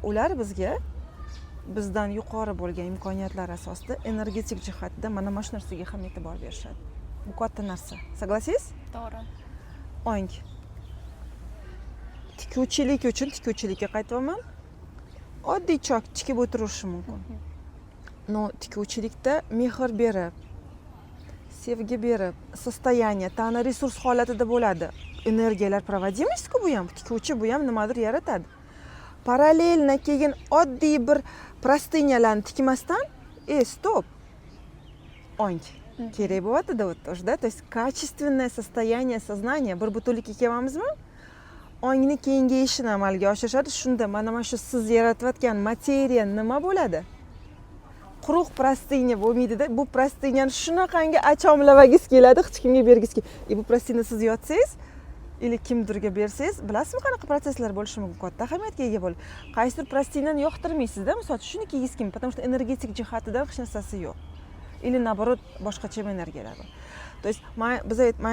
[SPEAKER 1] Ular bizga bizdan yuqori bo'lgan imkoniyatlar asosida energetik jihatda mana shu narsaga ham e'tibor berishadi. Bu katta narsa, согласись?
[SPEAKER 2] To'g'ri.
[SPEAKER 1] Ong tikuvchilik uchun, tikuvchilikka qaytyapman, oddiy chok tikib o'tirishi mumkin, но tikuvchilikda mehr berib, sevgi berib, состояние tana resurs holatida bo'ladi, energiyalar проводимость ku. Bu ham tikuvchi, bu ham nimadir yaratadi параллельно. Keyin oddiy bir простыня larni tikmasdan, стоп, ong kerak bo'lyaptida вот тоже, да. То есть качественное состояние сознания, bir butunlikka kelyapmizmi? Ongni kengayishini amalga oshirishadi. Shunda mana shu siz yaratayotgan materiya nima bo'ladi? Quruq простыня bo'lmaydida. Bu простыня ni shunaqangi achomlavagiz keladi, hech kimga bergisi kelmaydi. И bu простыня siz yotsangiz или kimdirga bersangiz, bilasizmi, qanaqa protsesslar bo'lishi mumkin? Katta ahamiyatga ega bo'ladi. Qaysidir простыня ni yoqtirmaysizda, misol uchun, shuni kiygiz kelmaydi, потому что energetik jihatidan hech narsasi yo'q или наоборот, boshqacha energiyalar bor. То есть man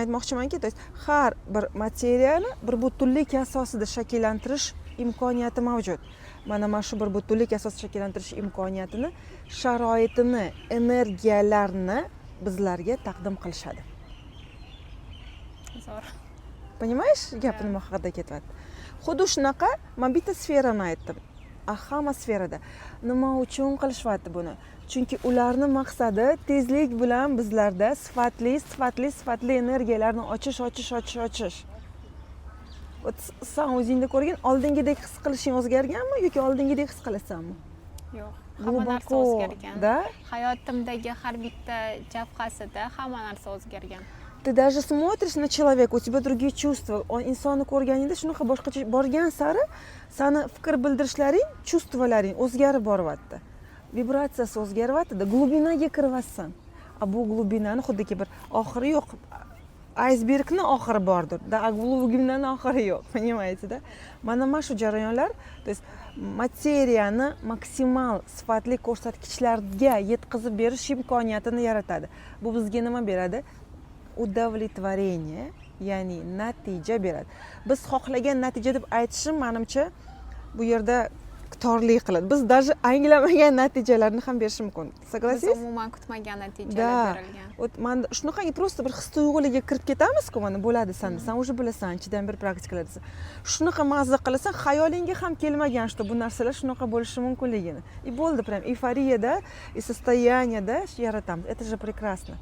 [SPEAKER 1] aytmoqchimanki, то есть har bir materiyani bir butunlik asosida shakllantirish imkoniyati mavjud. Mana shu bir butunlik asosida shakllantirish imkoniyatini, sharoitini, energiyalarni bizlarga taqdim qilishadi.
[SPEAKER 2] Zo'r.
[SPEAKER 1] Понимаешь, gap nima haqida ketyapti? Xuddi shunaqa. Man bitta sferani aytdim, a hamma sferada nima uchun qilishyapti buni? Chunki ularni maqsadi tezlik bilan bizlarda sifatli, sifatli, sifatli energiyalarni ochish, ochish, ochish, ochish. Вот san o'zingda ko'rgin, oldingidek his qilishing o'zgarganmi yoki oldingidek his qilasanmi?
[SPEAKER 2] Yo'q, hamma narsa
[SPEAKER 1] Глубоко,
[SPEAKER 2] o'zgargan.
[SPEAKER 1] Да.
[SPEAKER 2] Hayotimdagi har bitta jabhasida hamma narsa o'zgargan.
[SPEAKER 1] Ты даже смотришь на человека, у тебя другие чувства. Insonni ko'rganingda shunaqa boshqacha, borgan sari sani fikr bildirishlaring, чувство laring o'zgarib boryapti, vibratsiyasi o'zgaryaptida, глубина ga kiryapsan. A bu глубина ni xuddiki bir oxiri yo'q aysbergni oxiri bordir да, а глубина ni oxiri yo'q, понимаете, да? Mana shu jarayonlar, то есть materiyani maksimal sifatli ko'rsatkichlarga yetkazib berish imkoniyatini yaratadi. Bu bizga nima beradi? Удовлетворение, ya'ni natija beradi. Biz xohlagan natija deb aytishim, manimcha, bu yerda torlik qiladi. Biz даже anglamagan natijalarni ham berishi mumkin.
[SPEAKER 2] Biz
[SPEAKER 1] Согласись?
[SPEAKER 2] umuman kutmagan natijalar
[SPEAKER 1] Да.
[SPEAKER 2] berilgan.
[SPEAKER 1] Вот man shunaqangi просто bir his tuyg'ularga kirib ketamizku, mana bo'ladi sanda, san уже bilasan, ichidan bir praktikalar desa, shunaqa mazza qilasan, xayolingga ham kelmagan, что bu narsalar shunaqa bo'lishi mumkinligini. И bo'ldi, прям эйфорияда и состояние da yaratamiz. Это же прекрасно.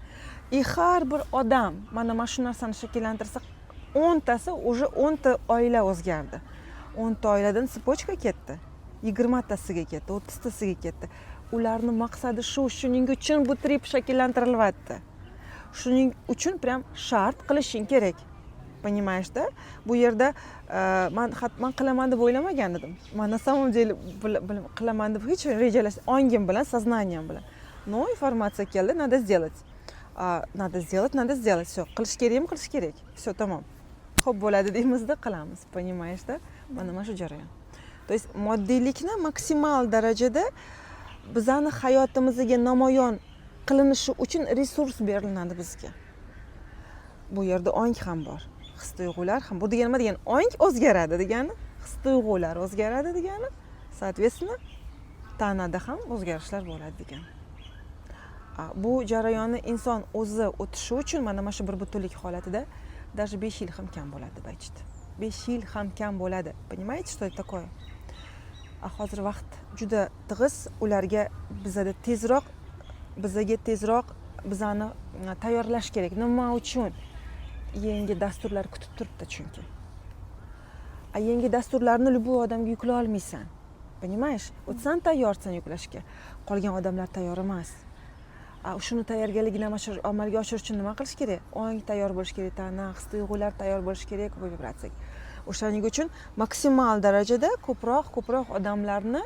[SPEAKER 1] И har bir odam mana shu narsani shakllantirsa, 10tasi уже 10ta oila o'zgardi, 10ta oiladan цепочка ketdi, 20tasiga ketdi, 30tasiga ketdi. Ularni maqsadi shu. Shuning uchun bu trip shakllantirilyapti. Shuning uchun прям shart qilishing kerak, понимаешь, да? Bu yerda man qilaman deb o'ylamagan edim. Man на самом деле qilaman deb hech rejalash ongim bilan, сознанием bilan, но информация keldi: надо сделать. Надо сделать, надо сделать, все, qilish kerakmi? Qilish kerak, все, tamom, ho'p, bo'ladi deymizda, qilamiz, понимаешь, да? Mana shu jarayon, то есть moddiylikni maksimal darajada bizani hayotimizga namoyon qilinishi uchun resurs beriladi bizga. Bu yerda ong ham bor. His tuyg'ular ham. Bu degani nima degani? Ong o'zgaradi degani, his tuyg'ular o'zgaradi degani, соответственно, tanada ham o'zgarishlar bo'ladi degani. Bu jarayonni inson o'zi o'tishi uchun mana shu bir butunlik holatida даже 5 yil ham kam bo'ladi deb aytishdi. 5 yil ham kam bo'ladi. Понимаете, что это такое? A hozir vaqt juda tig'iz. Ularga bizada tezroq, bizaga tezroq bizani tayyorlash kerak. Nima uchun? Yangi dasturlar kutib turibdi chunki. A yangi dasturlarni любой odamga yuklay olmaysan, понимаешь? Вот san tayyorsan yuklashga, qolgan odamlar tayyor emas. A shuni tayyorgarligini amalga oshirish uchun nima qilish kerak? Ong tayyor bo'lishi kerak, tana, his tuyg'ular tayyor bo'lishi kerak bu vibratsiyaga. O'shaning uchun maksimal darajada ko'proq odamlarni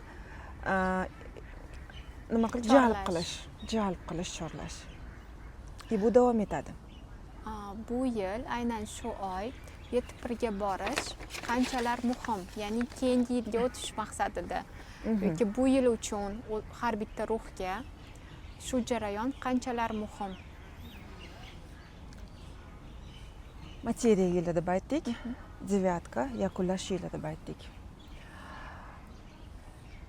[SPEAKER 1] nima qilish, jalb
[SPEAKER 2] Chorlash.
[SPEAKER 1] qilish, jalb qilish, chorlash. И bu davom etadi.
[SPEAKER 2] Bu yil aynan shu oy 7-1ga borish qanchalar muhim, ya'ni keyingi yilga o'tish maqsadida yoki bu yil uchun har bitta ruhga shu jarayon qanchalar muhim?
[SPEAKER 1] Materiya yili deb aytdik, девятка, yakunlash yili deb aytdik.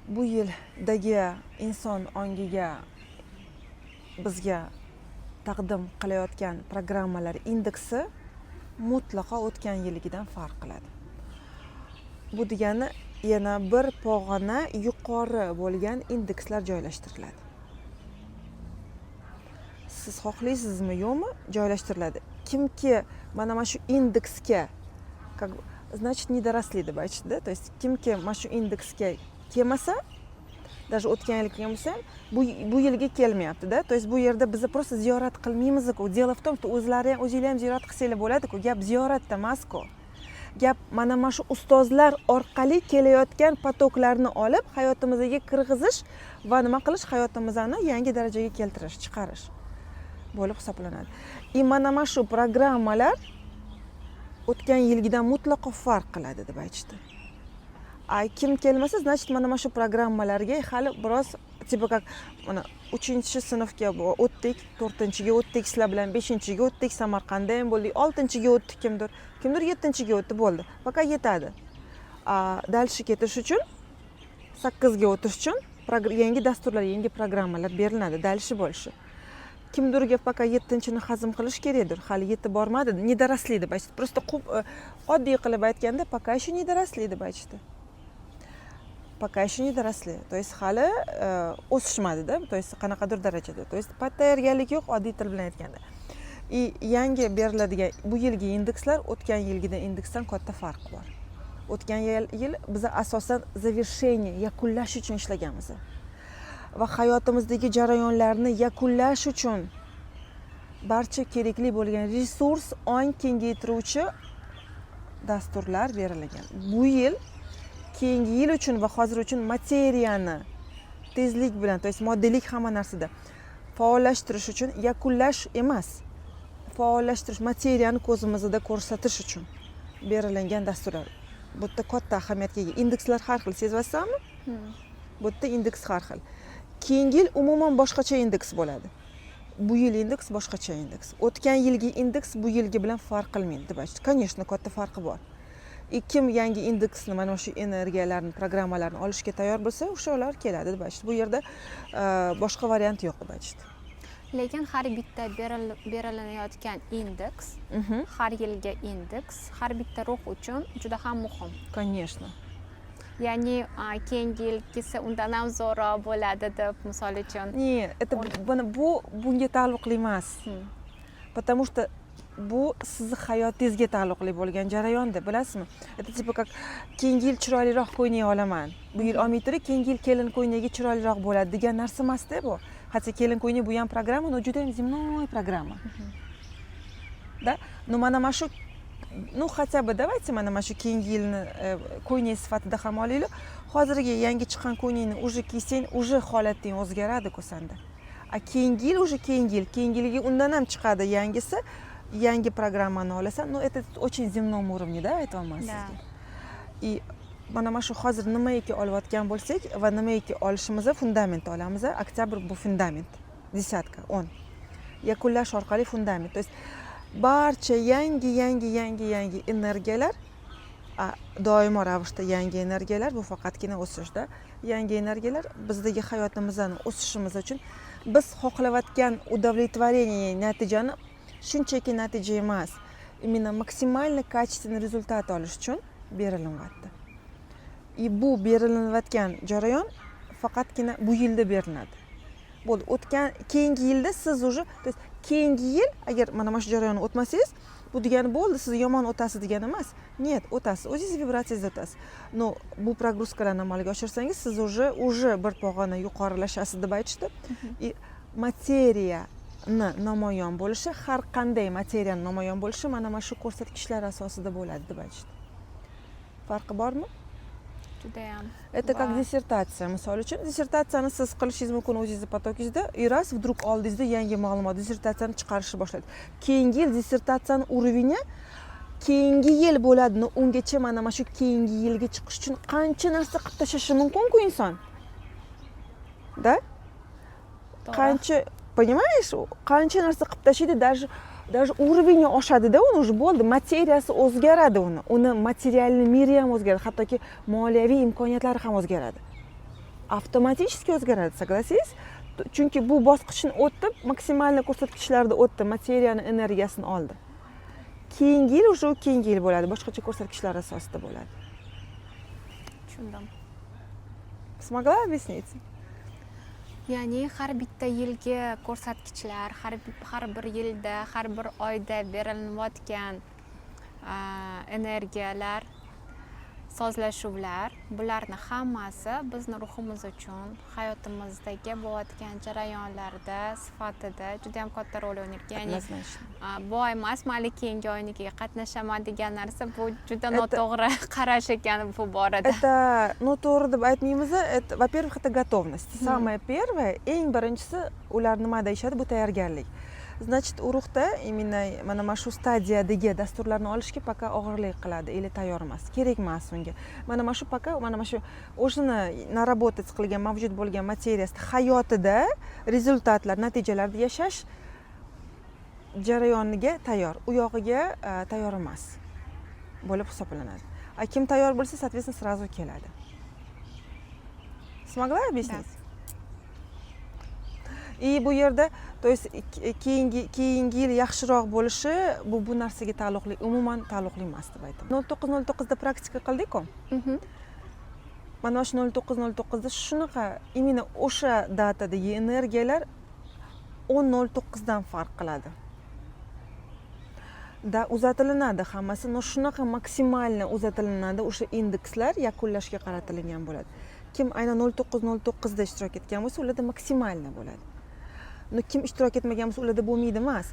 [SPEAKER 1] Bu yildagi inson ongiga bizga taqdim qilayotgan programmalar indeksi mutlaqo o'tgan yilgidan farq qiladi. Bu degani yana bir pog'ona yuqori bo'lgan indekslar joylashtiriladi. Siz xohlaysizmi, yo'qmi, joylashtiriladi. Kimki mana shu indeksga, как значит, не доросли deb aytishdida. То есть kimki mana shu indeksga kelmasa, даже o'tgan yil kelgan bo'lsa ham, bu yilga kelmayaptida. То есть bu yerda biz просто ziyorat qilmaymiz-ku. Дело в том, что o'zlari ham, o'zinglar ham ziyorat qilsanglar bo'ladi-ku. Gap ziyoratda emas-ku. Gap mana shu ustozlar orqali kelayotgan поток larni olib hayotimizga kirg'izish va nima qilish, hayotimizni yangi darajaga keltirish, chiqarish bo'lib hisoblanadi. И mana shu programmalar o'tgan yilgidan mutlaqo farq qiladi deb aytishdi. A kim kelmasa, значит, mana shu programmalarga hali biroz, типа как mana uchinchi sinfga o'tdik, to'rtinchiga o'tdik, sizlar bilan beshinchiga o'tdik, Samarqandda ham bo'ldik, oltinchiga o'tdik, kimdir yettinchiga o'tdi, bo'ldi, пока yetadi. A дальше ketish uchun, sakkizga o'tish uchun yangi dasturlar, yangi programmalar beriladi, дальше больше. Kimdirga пока yettinchini hazm qilish kerakdir, hali yetib bormadi, не доросли deb aytishdi. Просто oddiy qilib aytganda, пока еще не доросли deb aytishdi. Пока еще не доросли, то есть hali o'sishmadida, то есть qanaqadir darajada, то есть tayyorgarlik yo'q, oddiy til bilan aytganda. И yangi beriladigan bu yilgi indekslar o'tgan yilgidan indeksdan katta farq bor. O'tgan yil biza asosan завершение, yakunlash uchun ishlaganmiz va hayotimizdagi jarayonlarni yakunlash uchun barcha kerakli bo'lgan resurs, ong kengaytiruvchi dasturlar berilgan. Bu yil keyingi yil uchun va hozir uchun materiyani tezlik bilan, то есть moddiylik hamma narsada faollashtirish uchun, yakunlash emas, faollashtirish, materiyani ko'zimizda ko'rsatish uchun berilgan dasturlar. Bu yerda katta ahamiyatga ega indekslar har xil, sezyapsanmi? Bu yerda indeks har xil. Keyingi yil umuman boshqacha indeks bo'ladi. Bu yil indeks boshqacha indeks. O'tgan yilgi indeks bu yilgi bilan farq qilmaydi deb aytishdi. Конечно, katta farqi bor. И kim yangi indeksni, mana shu energiyalarni, programmalarni olishga tayyor bo'lsa, o'shalar keladi deb aytishdi. Bu yerda boshqa variant yo'q deb aytishdi.
[SPEAKER 2] Lekin har bitta berilayotgan indeks, har yilgi indeks har bitta ruh uchun juda ham muhim.
[SPEAKER 1] Конечно.
[SPEAKER 2] Ya'ni keyingi yil kelsa undan ham zo'rroq bo'ladi deb, misol uchun.
[SPEAKER 1] Не, это buni, bu bunga taalluqli emas, потому что bu sizni hayotingizga taalluqli bo'lgan jarayonda, bilasizmi? Это типа как keyingi yil chiroyliroq ko'ylak olaman, bu yil olmay turib, keyingi yil kelin ko'ylagi chiroyliroq bo'ladi degan narsa emasda bu. Хотя kelin ko'ylak bu ham programma, но juda ham земной программа, да. Но mana shu, ну хотя бы давайте mana shu keyingi yilni ko'ylak sifatida ham olaylik. Hozirgi yangi chiqqan ko'ylakni уже kiysang, уже holating o'zgaradi-ku sanda. A keyingi yil уже keyingi yil, keyingi yilgi undan ham chiqadi yangisi, yangi programmani olasan. Но это очень земном уровне, да, aytyapman sizga. И mana shu hozir nimaiki olayotgan bo'lsak va nimaiki olishimiz, fundament olamiz. Oktyabr bu fundament, десятка, 10, yakunlash orqali fundament, то есть Barcha yangi, yangi, yangi, yangi energiyalar, doimo ravishda yangi energiyalar, bu faqatgina o'sishda yangi energiyalar bizdagi hayotimizni o'sishimiz uchun biz xohlayotgan удовлетворение, natijani, shunchaki natija emas, именно максимально качественный результат olish uchun berilyapti. И bu berilayotgan jarayon faqatgina bu yilda beriladi, bo'ldi. O'tgan, keyingi yilda siz уже, то есть keyingi yil agar mana shu jarayonni o'tmasangiz, bu degani bo'ldi, siz yomon o'tasiz degani emas. Нет, o'tasiz, o'zingiz vibratsiyangizda o'tasiz, но bu прогрузка larni amalga oshirsangiz, siz уже bir pog'ona yuqorilashasiz, deb aytishdi. И materiyani namoyon bo'lishi, har qanday materiyani namoyon bo'lishi mana shu ko'rsatkichlar asosida bo'ladi, deb aytishdi. Farqi bormi?
[SPEAKER 2] Judayam.
[SPEAKER 1] Это как
[SPEAKER 2] Va-
[SPEAKER 1] dissertatsiya. Misol uchun, dissertatsiyani siz qilishingiz mumkin o'zingizni поток ingizda, и раз, вдруг oldingizda yangi ma'lumot, dissertatsiyani chiqarishni boshlaydi. Keyingi yil dissertatsiyani уровень i keyingi yil bo'ladi, но ungacha mana shu keyingi yilga chiqish uchun qancha narsa qilib tashlashi mumkinku inson, да?
[SPEAKER 2] To'g'ri.
[SPEAKER 1] Qancha, понимаешь, qancha narsa qilib tashlaydi, даже уровень i oshadida uni, уже bo'ldi, materiyasi o'zgaradi, uni материальный мир i ham o'zgaradi, hattoki moliyaviy imkoniyatlari ham o'zgaradi, avtomatически o'zgaradi, согласись? Chunki bu bosqichni o'tib, максимальный ko'rsatkichlarni o'tdi, materiyani energiyasini oldi. Keyingi yil уже, u keyingi yil bo'ladi, boshqacha ko'rsatkichlar asosida bo'ladi.
[SPEAKER 2] Tushundim.
[SPEAKER 1] Смогла объяснить?
[SPEAKER 2] Ya'ni har bitta yilgi ko'rsatkichlar, har bir yilda, har bir oyda berilayotgan energiyalar, sozlashuvlar, bularni hammasi bizni ruhimiz uchun hayotimizdagi bo'layotgan jarayonlarda sifatida juda yam katta rol o'ynaydi. Ya'ni
[SPEAKER 1] Однозначно.
[SPEAKER 2] Bu oy emas, mayli, keyingi oynikiga qatnashaman degan narsa, bu juda
[SPEAKER 1] Это-
[SPEAKER 2] noto'g'ri qarash ekan bu borada.
[SPEAKER 1] Это noto'g'ri deb aytmaymiz. Это, во-первых, это готовность. Самое первое, eng birinchisi, ular nima deyishadi, bu tayyorgarlik. Значит, u ruhda именно mana shu stadiyadagi dasturlarni olishga пока og'irlik qiladi или tayyor emas, kerak emas unga mana shu пока, mana shu o'zini наработать qilgan, mavjud bo'lgan materiyasida, hayotida результат lar, natijalarda yashash jarayoniga tayyor, u yog'iga tayyor emas bo'lib hisoblanadi. А kim tayyor bo'lsa, соответственно, сразу keladi. Смогла объяснить? И bu yerda, то есть keyingi yil yaxshiroq bo'lishi bu narsaga taalluqli, umuman taalluqli emas, deb aytaman. 09.09da praktika qildikku. Mana shu 09.09da shunaqa, именно o'sha дата dagi energiyalar 10.09dan farq qiladi, да. Uzatilinadi hammasi, но shunaqa максимально uzatilinadi, o'sha indekslar yakunlashga qaratilgan bo'ladi. Kim aynan 09.09da ishtirok etgan bo'lsa, ularda максимально bo'ladi, но kim ishtirok etmagan bo'lsa, ularda bo'lmaydi emas,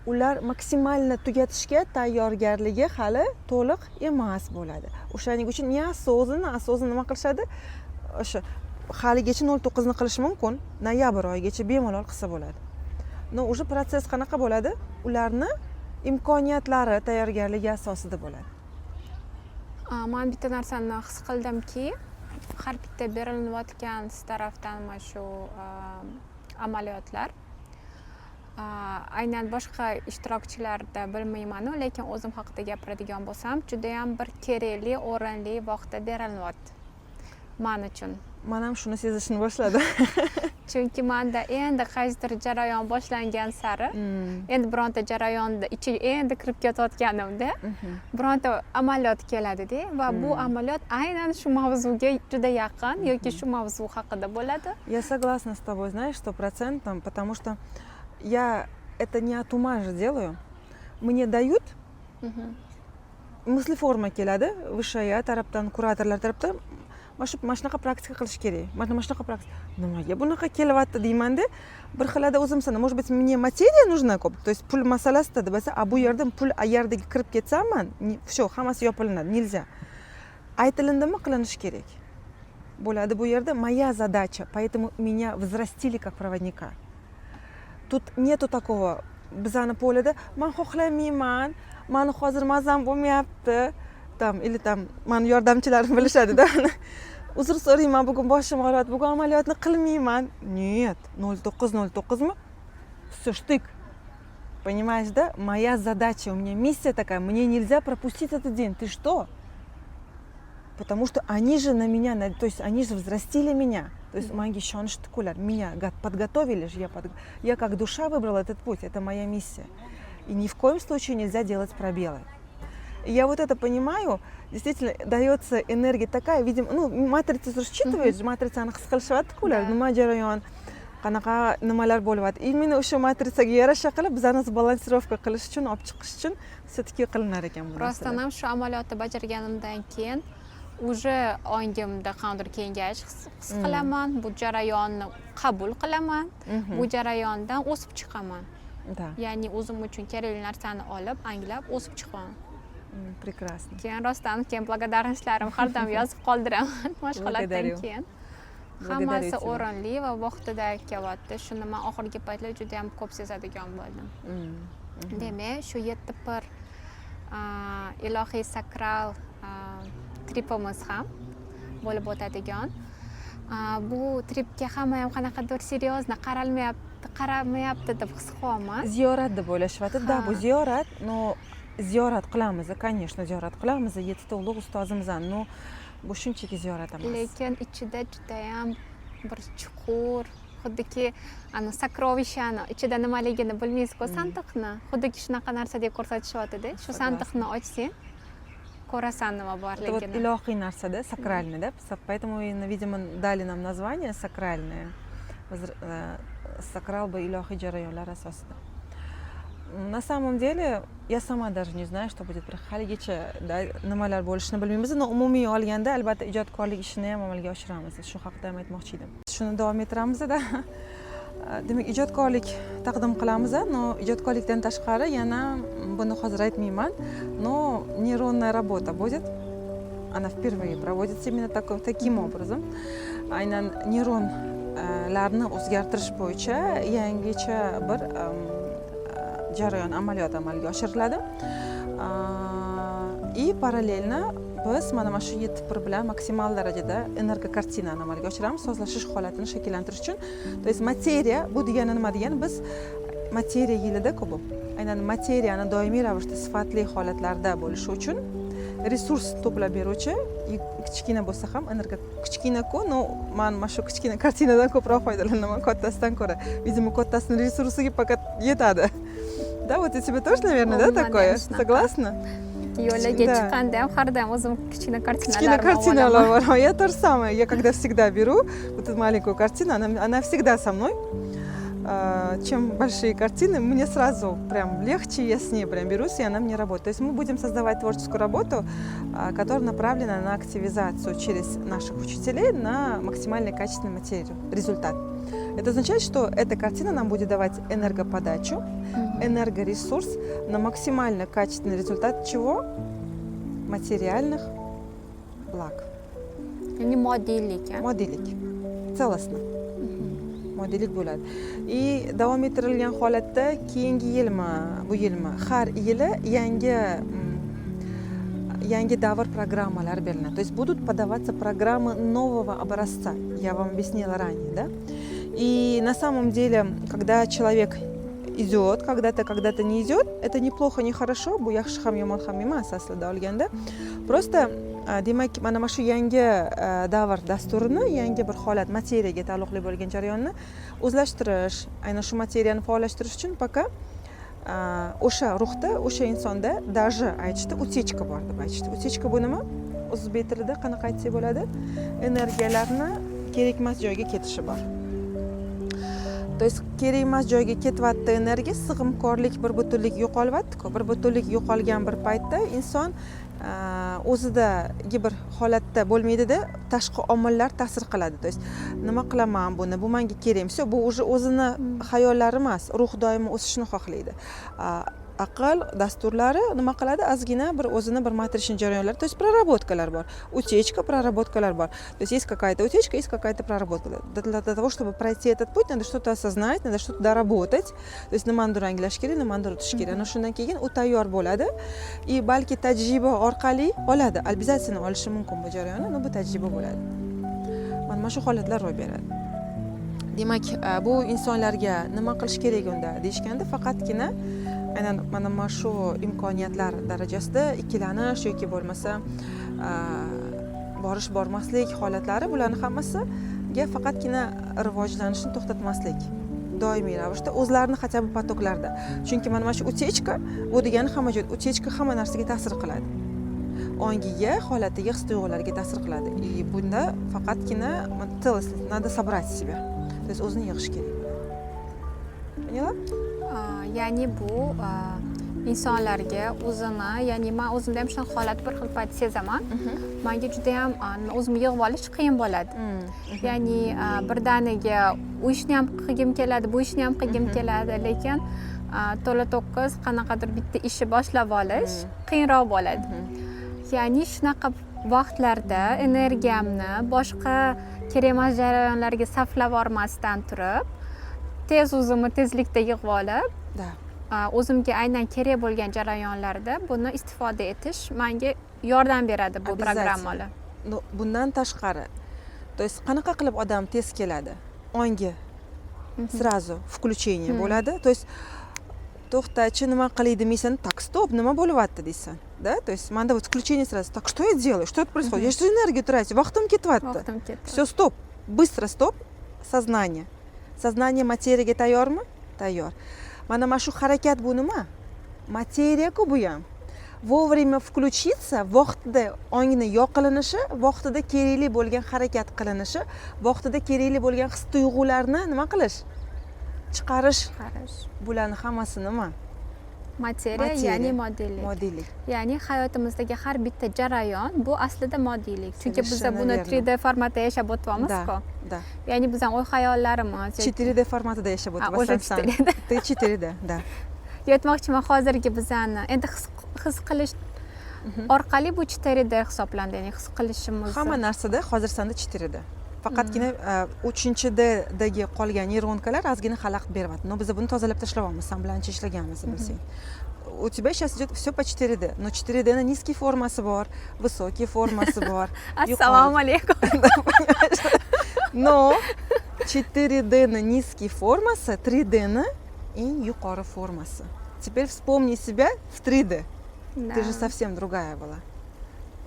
[SPEAKER 1] ular максимально tugatishga tayyorgarligi hali to'liq emas bo'ladi. O'shaning uchun неосознанно, осознанно nima qilishadi, o'sha haligacha 09ni qilish mumkin, noyabr oyigacha bemalol qilsa bo'ladi, но уже процесс qanaqa bo'ladi, ularni imkoniyatlari, tayyorgarligi asosida bo'ladi.
[SPEAKER 2] Man bitta narsani his qildimki, har bitta berilayotgan siz tarafdan mana shu amaliyotlar, aynan boshqa ishtirokchilarda bilmaymanu, lekin o'zim haqida gapiradigan bo'lsam, judayam bir kerakli, o'rinli vaqtda berilyapti man uchun.
[SPEAKER 1] Man ham shuni sezishni boshladim.
[SPEAKER 2] Chunki manda endi qaysidir jarayon boshlangan sari, endi bironta jarayonni ichiga endi kirib ketayotganimda bironta amaliyot keladida va bu amaliyot aynan shu mavzuga juda yaqin yoki shu mavzu haqida bo'ladi.
[SPEAKER 1] Я согласна с тобой, знаешь, 100%, потому что я это не от ума же делаю. Мне дают мыслеформа keladi высшая tarafdan, kuratorlar tarafdan, mana shunaqa praktika qilish kerak, mana shunaqa praktika. Nimaga bunaqa kelyapti, deymanda bir xilada o'zim sana, может быть, мне материя нужна ko'p, то есть pul masalasida deb aytsa, a bu yerda pul ayerdaga kirib ketsamman, все, hammasi yopilinadi, нельзя. Aytilindimi, qilinishi kerak bo'ladi. Bu yerda моя задача, поэтому меня взрастили как проводника. Тут нету такого, bizani поле da man xohlamayman, mani hozir mazam bo'lmayapti там, или там mani yordamchilarim bilishadida, uzr so'rayman, bugun boshim og'riyapti, bugun amaliyotni qilmayman. Нет, 09.09mi, все, штык. Понимаешь, да? Моя задача, у меня миссия такая, мне нельзя пропустить этот день. Ты что? Потому что они же на меня, то есть они же взрастили меня. То есть manga ishonishdi ular, меня подготовили же, я как душа выбрала этот путь, это моя миссия. И ни в коем случае нельзя делать пробелы. И я вот это понимаю, действительно, дается энергия такая, видимо, ну, матрица считывает же, matritsani his qilishyapti ular, nima jarayon, qanaqa nimalar bo'lyapti. Именно o'sha matrisaga yarasha qilib bizani сбалансировка qilish uchun, olib chiqish uchun все-таки qilinar ekan bu
[SPEAKER 2] Rostdan
[SPEAKER 1] narsalar.
[SPEAKER 2] ham, shu amaliyotni bajarganimdan keyin уже ongimda qandaydir kengayish his qilaman, bu jarayonni qabul qilaman, bu jarayondan o'sib chiqaman. Ya'ni o'zim uchun kerakli narsani olib, anglab, o'sib chiqaman.
[SPEAKER 1] Прекрасно.
[SPEAKER 2] Keyin rostdan keyin благодарность larim har doim yozib qoldiraman mashg'ulotdan
[SPEAKER 1] Благодарю.
[SPEAKER 2] keyin.
[SPEAKER 1] Благодарю
[SPEAKER 2] Hammasi
[SPEAKER 1] тебя.
[SPEAKER 2] o'rinli va vaqtida kelyapti. Shuni man oxirgi paytlar juda yam ko'p sezadigan bo'ldim. Demak, shu yetti pir ilohiy sakral tripimiz ham bo'lib o'tadigan. Bu tripga hamma ham qanaqadir серьезно qaralmayapti, qaramayapti deb his qilyapman.
[SPEAKER 1] Ziyorat deb o'ylashyapti, да, bu
[SPEAKER 2] Ha.
[SPEAKER 1] ziyorat, но ziyorat qilamiz, конечно, ziyorat qilamiz yettita ulug' ustozimizni, но bu shunchaki ziyorat emas.
[SPEAKER 2] Lekin ichida judayam bir chuqur, xuddiki ani сокровища ni ichida nimaligini bilmaysiz-ku, sandiqni, xuddiki shunaqa narsadek ko'rsatishyaptida. Shu
[SPEAKER 1] Согласна.
[SPEAKER 2] sandiqni ochsang, ko'rasan nima
[SPEAKER 1] Это вот
[SPEAKER 2] borligini.
[SPEAKER 1] Ilohiy narsada, сакральный, да, поэтому и, видимо, дали нам название сакральное. Sakral bu ilohiy jarayonlar asosida. На самом деле я сама даже не знаю, что будет, haligacha, да, nimalar bo'lishini bilmaymiz, но umumiy olganda, albatta, ijodkorlik ishini ham amalga oshiramiz, shu haqida ham aytmoqchi edim, shuni davom ettiramizda. Demak, ijodkorlik taqdim qilamiz, но ijodkorlikdan tashqari yana, buni hozir aytmayman, но нейронная работа будет, она впервые проводится именно таким образом. Aynan neyronlarni o'zgartirish bo'yicha yangicha bir jarayon, amaliyot amalga oshiriladi. И параллельно biz mana shu yetti pir bilan maksimal darajada энергокартина ni amalga oshiramiz, sozlashish holatini shakllantirish uchun. То есть materiya, bu degani nima degani, biz materiya yilida-ku, bu aynan materiyani doimiy ravishda sifatli holatlarda bo'lishi uchun resurs to'plab beruvchi kichkina bo'lsa ham энерго, kichkina-ku, но man mana shu kichkina kartinadan ko'proq foydalanaman kattasidan ko'ra. Видимо, kattasini resursiga пока yetadi, да. Вот у тебя тоже, наверное, да,
[SPEAKER 2] Umuman
[SPEAKER 1] такое?
[SPEAKER 2] Shunaqa.
[SPEAKER 1] Согласна?
[SPEAKER 2] Yo'lga
[SPEAKER 1] Да.
[SPEAKER 2] chiqqanda ham har doim o'zim kichkina
[SPEAKER 1] Kichkina
[SPEAKER 2] kartinalarimni
[SPEAKER 1] kartinalar
[SPEAKER 2] olaman.
[SPEAKER 1] Bor. Я то же самое. Я когда всегда беру вот эту маленькую картину, она всегда со мной. Чем большие картины, мне сразу прям легче, я с ней прям берусь, и она мне работает. То есть мы будем создавать творческую работу, которая направлена на активизацию через наших учителей, на максимально качественную материю, результат. Это означает, что эта картина нам будет давать энергоподачу, энергоресурс на максимально качественный результат чего? Материальных благ.
[SPEAKER 2] Ya'ni moddiylik, a?
[SPEAKER 1] Moddiylik. Целостно. Moddiylik bo'ladi. И davom ettirilgan holatda keyingi yilmi, bu yilmi, har yili yangi davr programmalari beriladi. То есть будут подаваться программы нового образца. Я вам объяснила ранее, да? И на самом деле, когда человек идет, когда-то, когда-то не идет, это неплохо, не хорошо, bu yaxshi ham, yomon ham emas aslida olganda. Просто demak, mana shu yangi davr dasturini, yangi bir holat, materiyaga taalluqli bo'lgan jarayonni o'zlashtirish, aynan shu materiyani faollashtirish uchun пока o'sha ruhda, o'sha insonda даже aytishdi, утечка bor deb aytishdi. Утечка bu nima? O'zbek tilida qanaqa aytsak bo'ladi? Energiyalarni kerak emas joyga ketishi bor. То есть kerak emas joyga ketyapti energiya, sig'imkorlik, bir butunlik yo'qolyapti-ku. Bir butunlik yo'qolgan bir paytda inson o'zidagi bir holatda bo'lmaydida, tashqi omillar ta'sir qiladi. То есть nima qilaman buni, bu menga kerak, все, bu уже o'zini xayollari emas, ruh doimo o'sishni xohlaydi. Aql dasturlari nima qiladi, ozgina bir o'zini bir matrичный jarayonlar, то есть проработка lar bor, утечка, проработка lar bor. То есть есть какая-то утечка, есть какая-то проработка. Для того, чтобы пройти этот путь, надо что-то осознать, надо что-то доработать, то есть nimanidir anglash kerak, nimanidir o'tish kerak. Ana shundan keyin u tayyor bo'ladi и balki tajriba orqali oladi, обязательно olishi mumkin bu jarayonni, но bu tajriba bo'ladi. Mana shu holatlar ro'y beradi. Demak, bu insonlarga nima qilish kerak unda deyishganda, faqatgina Aynan mana shu imkoniyatlar darajasida ikkilanish yoki bo'lmasa borish bormaslik holatlari, bularni hammasiga faqatgina rivojlanishni to'xtatmaslik, doimiy ravishda o'zlarini хотя бы поток larda. Chunki mana shu утечка, bu degani hamma joyda утечка, hamma narsaga ta'sir qiladi, ongiga, holatiga, his tuyg'ularga ta'sir qiladi. И bunda faqatgina целостность, надо собрать себя, то есть o'zini yig'ish kerak bo'ladi. Поняла?
[SPEAKER 2] Ya'ni bu insonlarga o'zini, ya'ni man o'zimda ham shunaqa holat bir xil payt sezaman, manga judayam o'zimni yig'ib olish qiyin bo'ladi. Ya'ni birdaniga u ishni ham qilgim keladi, bu ishni ham qilgim keladi, lekin to'la to'kis qanaqadir bitta ishni boshlab olish qiyinroq bo'ladi. Ya'ni shunaqa vaqtlarda energiyamni boshqa kerak emas jarayonlarga sarflab yubormasdan turib, tez o'zimni tezlikda yig'ib olib, o'zimga aynan kerak bo'lgan jarayonlarda buni istifoda etish manga yordam beradi bu
[SPEAKER 1] Обязательно.
[SPEAKER 2] Programmalar.
[SPEAKER 1] Но bundan tashqari, то есть qanaqa qilib odam tez keladi ongi, сразу включение bo'ladi. То есть to'xtachi, nima qilay demaysan, так, стоп, nima bo'lyapti deysan, да. То есть manda вот включение сразу: так, что я делаю, что это происходит, я же энергию трачу, vaqtim ketyapti.
[SPEAKER 2] Vaqtim ketdi.
[SPEAKER 1] Все, стоп, быстро стоп. Сознание, сознание materiyaga tayyormi? Tayyor. Mana shu harakat, bu nima? Materiya-ku bu ham. Вовремя включиться, vaqtida ongni yoqilinishi, vaqtida kerakli bo'lgan harakat qilinishi, vaqtida kerakli bo'lgan his tuyg'ularni nima qilish, chiqarish.
[SPEAKER 2] Chiqarish.
[SPEAKER 1] Bularni hammasi nima?
[SPEAKER 2] Materiya.
[SPEAKER 1] Materiya.
[SPEAKER 2] Ya'ni moddiylik.
[SPEAKER 1] Moddiylik.
[SPEAKER 2] Ya'ni hayotimizdagi har bitta jarayon bu aslida moddiylik, chunki biza
[SPEAKER 1] Совершенно
[SPEAKER 2] buni
[SPEAKER 1] верно.
[SPEAKER 2] 3D formatda yashab o'tyapmiz-ku.
[SPEAKER 1] Да.
[SPEAKER 2] Ya'ni bizani o'y xayollarimiz
[SPEAKER 1] 4D formatida yashab
[SPEAKER 2] Ha, уже
[SPEAKER 1] o'tyapsan san.
[SPEAKER 2] 4D.
[SPEAKER 1] Ты 4D, да.
[SPEAKER 2] Aytmoqchiman, hozirgi bizani endi his qilish orqali bu 4D hisoblanadi, ya'ni his qilishimiz.
[SPEAKER 1] Hamma narsada hozir sanda 4D, faqatgina uchinchi Ddagi qolgan нейронка lar ozgina xalaqit beryapti. Но biz buni tozalab tashlayapmiz, san bilan ancha ishlaganmiz, bilsang. У тебя сейчас идет все по 4D, но 4D ni низкий formasi bor, высокий formasi bor.
[SPEAKER 2] Assalomu alaykum.
[SPEAKER 1] Но 4D ni низкий formasi 3D ni eng yuqori formasi. Теперь вспомни себя в 3D. Ты же совсем другая была.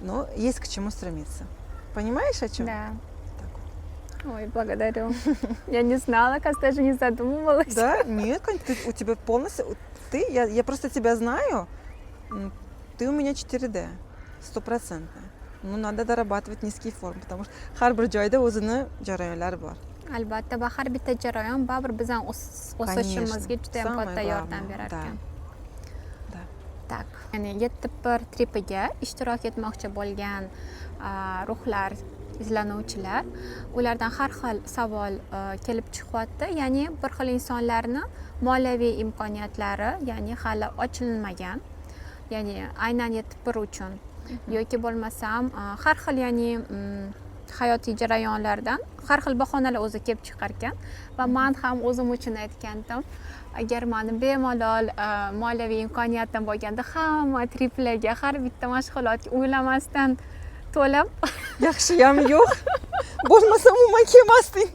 [SPEAKER 1] Но есть к чему стремиться. Понимаешь, о чем?
[SPEAKER 2] Да.
[SPEAKER 1] Так вот.
[SPEAKER 2] Ой, благодарю, я не знала, кажется, даже не задумывалась.
[SPEAKER 1] Да, нет, конечно, у тебя полностью, ты, я просто тебя знаю, ты у меня 4D, стопроцентно. Ну, надо дорабатывать низкие формы, потому что har bir joyda o'zini jarayonlari bor.
[SPEAKER 2] Albatta, va har bitta jarayon baribir bizani o'sishimizga juda ham
[SPEAKER 1] Самое
[SPEAKER 2] katta yordam
[SPEAKER 1] главное,
[SPEAKER 2] berar
[SPEAKER 1] да.
[SPEAKER 2] ekan.
[SPEAKER 1] Да.
[SPEAKER 2] Так, ya'ni 7.1 tripiga ishtirok etmoqchi bo'lgan ruhlar, izlanuvchilar, ulardan har xil savol kelib chiqyapti. Ya'ni bir xil insonlarni moliyaviy imkoniyatlari, ya'ni hali ochilmagan, ya'ni aynan 7.1 uchun, yoki bo'lmasam har xil, ya'ni hayotiy jarayonlardan har xil bahonalar o'zi kelib chiqar ekan. Va man ham o'zim uchun aytgandim, agar mani bemalol moliyaviy imkoniyatim bo'lganda, hamma triplarga, har bitta mashg'ulotga o'ylamasdan to'lab
[SPEAKER 1] Yaxshiyam yo'q. Bo'lmasa umuman kelmasding.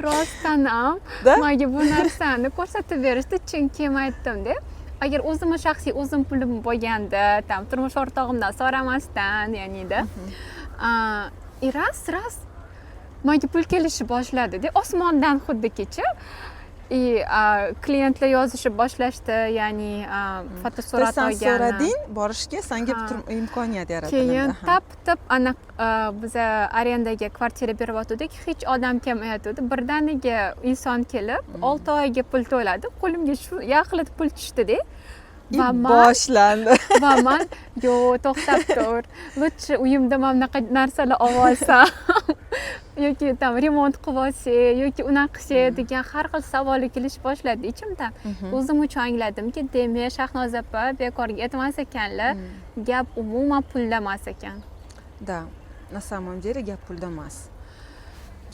[SPEAKER 2] Rostdan ham
[SPEAKER 1] Да?
[SPEAKER 2] manga bu narsani ko'rsatib berishdi, chunki man aytdimda, agar o'zimni shaxsiy o'zim pulim bo'lganda, там turmush o'rtog'imdan so'ramasdan, ya'nida и раз раз manga pul kelishni boshladida, osmondan xuddikicha. И klientlar yozishib boshlashdi, ya'ni fotosurat
[SPEAKER 1] San
[SPEAKER 2] olgani.
[SPEAKER 1] So'rading borishga, sanga
[SPEAKER 2] Ha.
[SPEAKER 1] imkoniyat yaratildi.
[SPEAKER 2] Keyin
[SPEAKER 1] Aha.
[SPEAKER 2] tap tip aniq biza arendaga kvartira beryotgandik, hech odam kelmayotgandi. Birdaniga inson kelib, 6 oyga pul to'ladi, qo'limga shu yaxlit pul tushdida.
[SPEAKER 1] И
[SPEAKER 2] Va man
[SPEAKER 1] boshlandi.
[SPEAKER 2] Va man: yo'q, to'xtab tur, лучше uyimda mana bunaqa narsalar olib olsam yoki там remont qilib olsak yoki unaqa qilsak degan har xil savollar kelish boshladi ichimdan. O'zim uchun angladimki, demak, Shahnoza opa bekorga aytmas ekanlar, gap umuman pulda emas ekan.
[SPEAKER 1] Да, на самом деле gap pulda emas.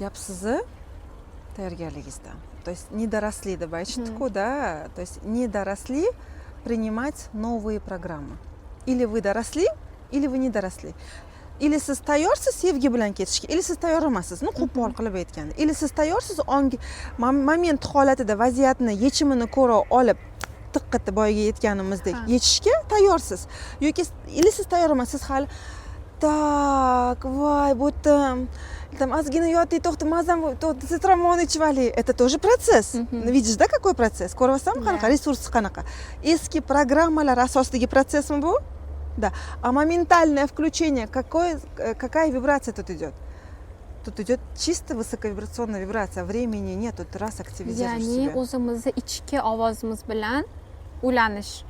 [SPEAKER 1] Gap sizni tayyorgarligingizda. То есть не доросли deb aytishdi-ku, да? То есть не доросли принимать новые программы. Или вы доросли, или вы не доросли. Или siz tayyorsiz sevgi bilan ketishga, или siz tayyor emassiz. Ну, qo'pol qilib aytganda. Или siz tayyorsiz ongi moment holatida vaziyatni yechimini ko'ra olib, Tiqqatda boyaga aytganimizdek, yechishga tayyorsiz yoki или siz tayyor emas, siz hali так, voy, bo'tdim, там ozgina yoting, to'xta, mazam, цитрамон ichib oling. Это тоже процесс. Видишь, да, какой процесс? Ko'ryapsanmi, qanaqa resursi, qanaqa eski programmalar asosidagi protsessmi bu? Да, а моментальное включение, какая вибрация тут идет? Тут идет чисто высоковибрационная вибрация, времени нет, тут раз, активизируешь
[SPEAKER 2] Ya'ni
[SPEAKER 1] себя.
[SPEAKER 2] o'zimizni ichki ovozimiz bilan ulanish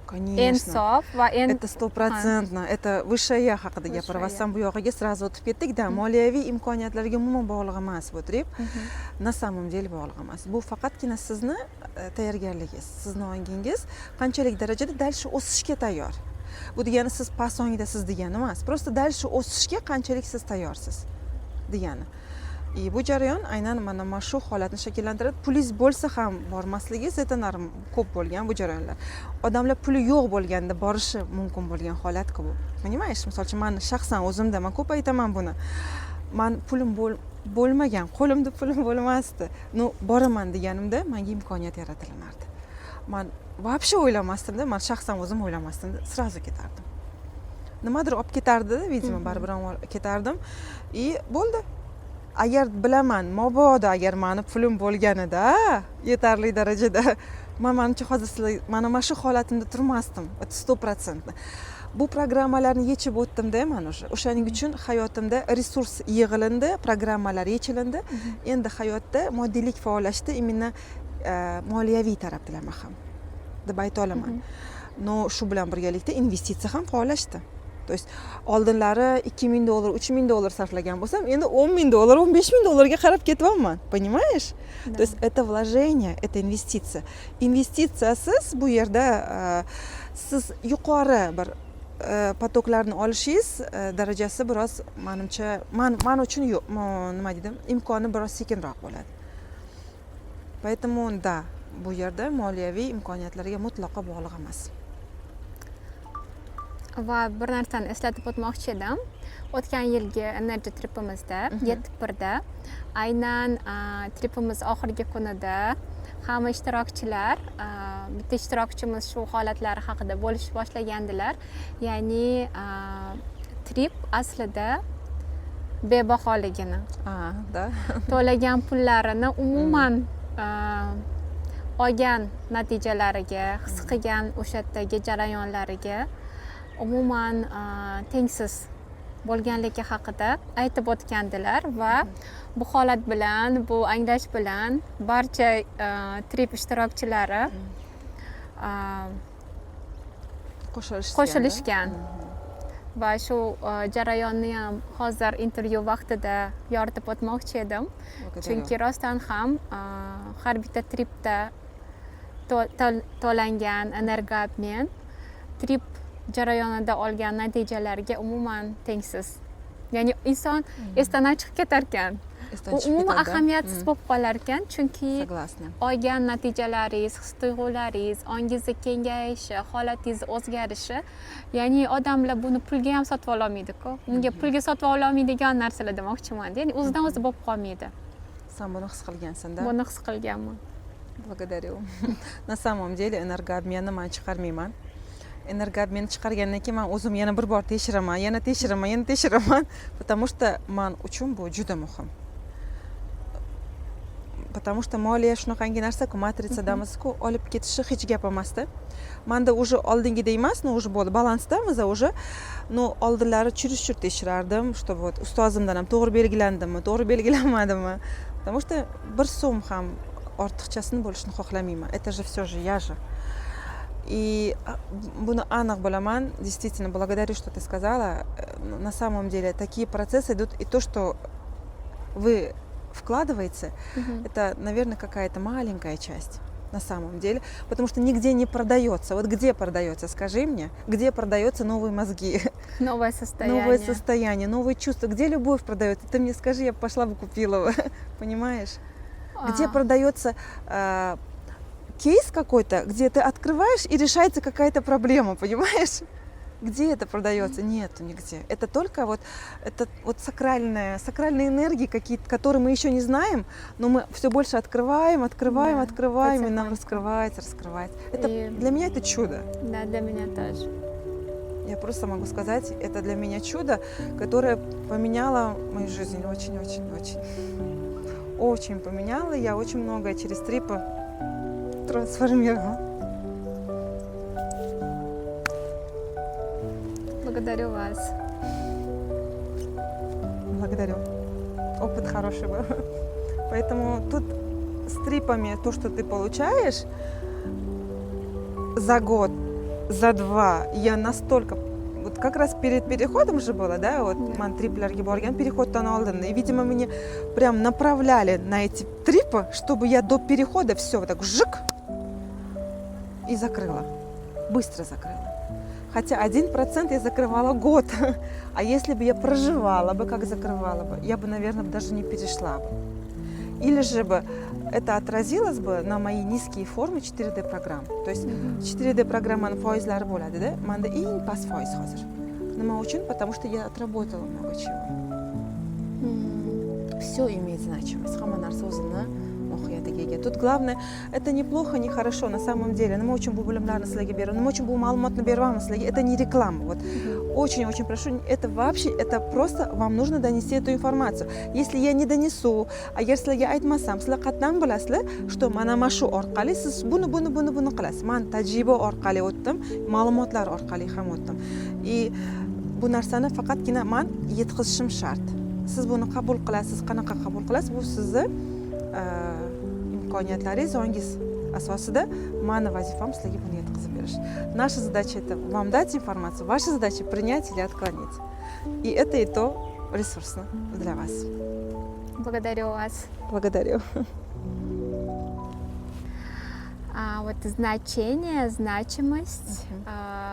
[SPEAKER 1] Конечно.
[SPEAKER 2] Eng sof va eng
[SPEAKER 1] Это стопроцентно, это высшее я haqida
[SPEAKER 2] Высшее
[SPEAKER 1] gapiryapsan, bu yog'iga сразу o'tib ketdik, да. Moliyaviy imkoniyatlarga umuman bog'liq emas bu trip, на самом деле bog'liq emas. Bu faqatgina sizni tayyorgarligingiz, sizni ongingiz qanchalik darajada дальше o'sishga tayyor. Bu degani siz past ongdasiz degani emas, просто дальше o'sishga qanchalik siz tayyorsiz degani. И bu jarayon aynan mana shu holatni shakllantiradi. Pulingiz bo'lsa ham bormasligingiz, это ko'p bo'lgan bu jarayonlar. Odamlar puli yo'q bo'lganda borishi mumkin bo'lgan holatku bu, понимаешь? Misol uchun, mani shaxsan o'zimda, man ko'p aytaman buni, man pulim bo'lmagan, qo'limda pulim bo'lmasdi, ну boraman deganimda manga imkoniyat yaratilardi. Man вообще o'ylamasdimda, man shaxsan o'zim o'ylamasdim, сразу ketardim, nimadir olib ketardi, видимо, baribir ham ketardim и bo'ldi. Agar bilaman, mabodo agar mani pulim bo'lganida yetarli darajada, man, manimcha, hozir sizlar mana shu holatimda turmasdim, это стопроцентно. Bu programmalarni yechib o'tdimda man уже, o'shaning uchun hayotimda resurs yig'ilindi, programmalar yechilindi. Endi hayotda moddiylik faollashdi, именно moliyaviy taraflama ham deb ayta olaman. Но shu bilan birgalikda investitsiya ham faollashdi. То есть oldinlari 2000 dollar, 3000 dollar sarflagan bo'lsam, endi 10 000 dollar, 15 000 dollarga qarab ketyapman, понимаешь?
[SPEAKER 2] Да.
[SPEAKER 1] То есть это вложение, это investitsiya. Investitsiyasiz bu yerda siz yuqori bir поток larni olishingiz darajasi biroz, manimcha, man uchun yo'q, nima deydi, imkoni biroz sekinroq bo'ladi. Поэтому да, bu yerda moliyaviy imkoniyatlarga mutlaqo bog'liq emas.
[SPEAKER 2] Va bir narsani eslatib o'tmoqchi edim. O'tgan yilgi energy tripimizda, 7.1da, aynan tripimiz oxirgi kunida hamma ishtirokchilar, bitta ishtirokchimiz shu holatlari haqida bo'lishib boshlagandilar, ya'ni trip aslida bebaholigini,
[SPEAKER 1] А, да.
[SPEAKER 2] to'lagan pullarini umuman olgan natijalariga, his qilgan o'sha yerdagi jarayonlariga umuman tengsiz bo'lganligi haqida aytib o'tgandilar. Va bu holat bilan, bu anglash bilan barcha trip ishtirokchilari
[SPEAKER 1] Qo'shilishgan.
[SPEAKER 2] Qo'shilishgan va shu jarayonni ham hozir intervyu vaqtida yoritib o'tmoqchi edim, chunki rostdan ham har bitta tripda to'langan энергообмен trip jarayonida olgan natijalarga umuman tengsiz, ya'ni inson esdan chiqib ketar ekan,
[SPEAKER 1] Esdan
[SPEAKER 2] u
[SPEAKER 1] chiqib
[SPEAKER 2] umuman
[SPEAKER 1] ketadi.
[SPEAKER 2] Ahamiyatsiz bo'lib qolar ekan, chunki
[SPEAKER 1] Согласна.
[SPEAKER 2] Olgan natijalaringiz, his tuyg'ularingiz, ongingizni kengayishi, holatingizni o'zgarishi, ya'ni odamlar buni pulga ham sotib ololmaydiku, unga pulga sotib ololmaydigan narsalar demoqchimanda, ya'ni o'zidan o'zi bo'lib qolmaydi.
[SPEAKER 1] San buni his qilgansan-da.
[SPEAKER 2] Buni his qilganman.
[SPEAKER 1] Благодарю. На самом деле энергообмен ni man chiqarmayman. Энергообмен chiqargandan keyin man o'zim yana bir bor tekshiraman, yana tekshiraman, yana tekshiraman, потому что man uchun bu juda muhim. Потому что moliya shunaqangi narsa-ku, matritsadamiz-ku, olib ketishi hech gap emasda. Manda уже oldingidek emas, но уже bo'ldi, balansdamiz уже. Но oldinlari чересчур tekshirardim, чтобы вот ustozimdan ham to'g'ri belgilandimi, to'g'ri belgilanmadimi. Потому что bir so'm ham ortiqchasini bo'lishini xohlamayman. Это же все же я же. И buni aniq bilaman, действительно, благодарю, что ты сказала. На самом деле такие процессы идут, и то, что вы вкладываете, это, наверное, какая-то маленькая часть на самом деле, потому что нигде не продается. Вот где продается, скажи мне, где продаются новые мозги,
[SPEAKER 2] Новое состояние.
[SPEAKER 1] Новое состояние, новые чувства, где любовь продается? Ты мне скажи, я пошла бы купила бы, понимаешь? Где продается кейс какой-то, где ты открываешь и решается какая-то проблема, понимаешь? Где это продается? Нету нигде. Это только вот, это вот сакральные энергии какие-то, которые мы еще не знаем, но мы все больше открываем, открываем, открываем, и нам раскрывается, раскрывается. Это, для меня это чудо.
[SPEAKER 2] Да, для меня тоже.
[SPEAKER 1] Я просто могу сказать, это для меня чудо, которое поменяло мою жизнь очень-очень-очень. Очень поменяло. Я очень многое через трипы трансформировала.
[SPEAKER 2] Благодарю вас.
[SPEAKER 1] Благодарю. Опыт хороший был. Поэтому тут с трипами то, что ты получаешь за год, за два, я настолько... Вот как раз перед переходом же было, да, вот man triplarga borgan переход dan oldin. И, видимо, меня прям направляли на эти трипы, чтобы я до перехода все вот так жик и закрыла. Быстро закрыла. Хотя 1% я закрывала год. А если бы я проживала бы, как закрывала бы, я бы, наверное, даже не перешла бы. Или же бы это отразилось бы на мои низкие формы 4D программ. То есть 4D programmani foizlari bo'ladi-da. Manda eng past foiz hozir. Nima uchun? Потому что я отработала много чего. Все имеет значимость. Hamma narsa o'zini mohiyatiga ega. Тут главное, это не плохо, не хорошо на самом деле. Nima uchun bu bilimlarni sizlarga beraman? Nima uchun bu ma'lumotni beryapman sizlarga? Это не реклама. Вот. Очень-очень прошу, это вообще, это просто вам нужно донести эту информацию. Если я не донесу, agar sizlarga aytmasam, sizlar qatdan bilasizlar, что mana shu orqali siz buni, buni, buni, buni qilasiz. Man tajriba orqali o'tdim, ma'lumotlar orqali ham o'tdim. И bu narsani faqatgina man yetkazishim shart. Siz buni qabul qilasiz, qanaqa qabul qilasiz, bu sizni imkoniyatlaringiz, ongiz asosida mani vazifam sizlarga buni yetkazib berish. Наша задача это вам дать информацию, ваша задача принять или отклонить. И это и то ресурсно для вас.
[SPEAKER 2] Благодарю вас.
[SPEAKER 1] Благодарю.
[SPEAKER 2] Вот значение, значимость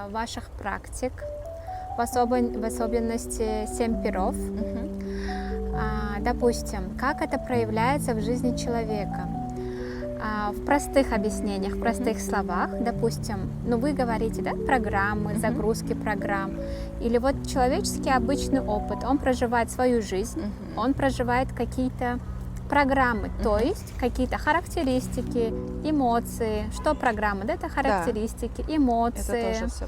[SPEAKER 2] ваших практик, в особенности 7 перов. Допустим, как это проявляется в жизни человека? В простых объяснениях, в простых словах, допустим, ну вы говорите, да, программы, загрузки программ, или вот человеческий обычный опыт, он проживает свою жизнь, он проживает какие-то программы, то есть какие-то характеристики, эмоции. Что программы? Да, это характеристики, эмоции.
[SPEAKER 1] Это тоже всё.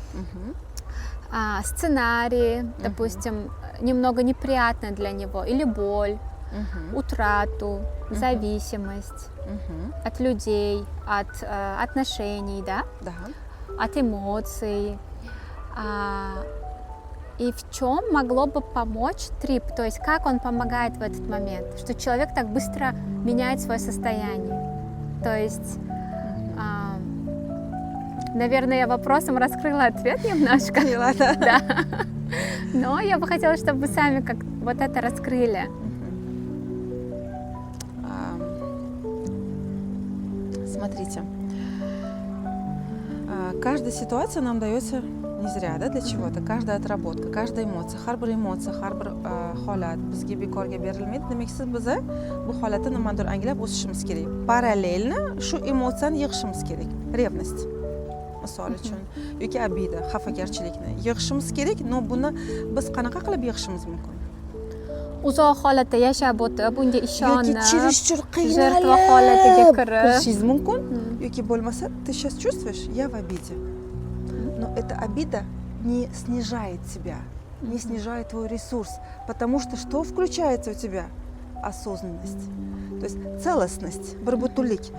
[SPEAKER 2] Сценарии, допустим, немного неприятно для него, или боль, утрату, зависимость от людей, от отношений, да?
[SPEAKER 1] Да.
[SPEAKER 2] От эмоций. И в чем могло бы помочь трип? То есть как он помогает в этот момент? Что человек так быстро меняет свое состояние. То есть, наверное, я вопросом раскрыла ответ немножко.
[SPEAKER 1] Поняла, да.
[SPEAKER 2] Да. Но я бы хотела, чтобы вы сами как вот это раскрыли.
[SPEAKER 1] Смотрите, каждая ситуация нам дается не зря, да, для чего-то. Каждая отработка, каждая эмоция, har bir emotsiya, har bir holat bizga bekorga berilmaydi. Demak, siz biza bu holatni nimadir anglab o'sishimiz kerak. Parallelно shu emotsiyani yig'ishimiz kerak. Ревность, misol uchun, yoki обида, xafagarchilikni yig'ishimiz kerak, но buni biz qanaqa qilib yig'ishimiz mumkin?
[SPEAKER 2] Uzoq holatda yashab o'tib, unga ishonib,
[SPEAKER 1] yoki чересчур
[SPEAKER 2] жертва holatiga
[SPEAKER 1] qiynalib
[SPEAKER 2] kirib.
[SPEAKER 1] Kirishingiz mumkin, yoki bo'lmasa, ты сейчас чувствуешь, я в обиде. Но эта обида не снижает тебя, не снижает твой ресурс, потому что что включается у тебя? Осознанность, то есть целостность, bir butunlik.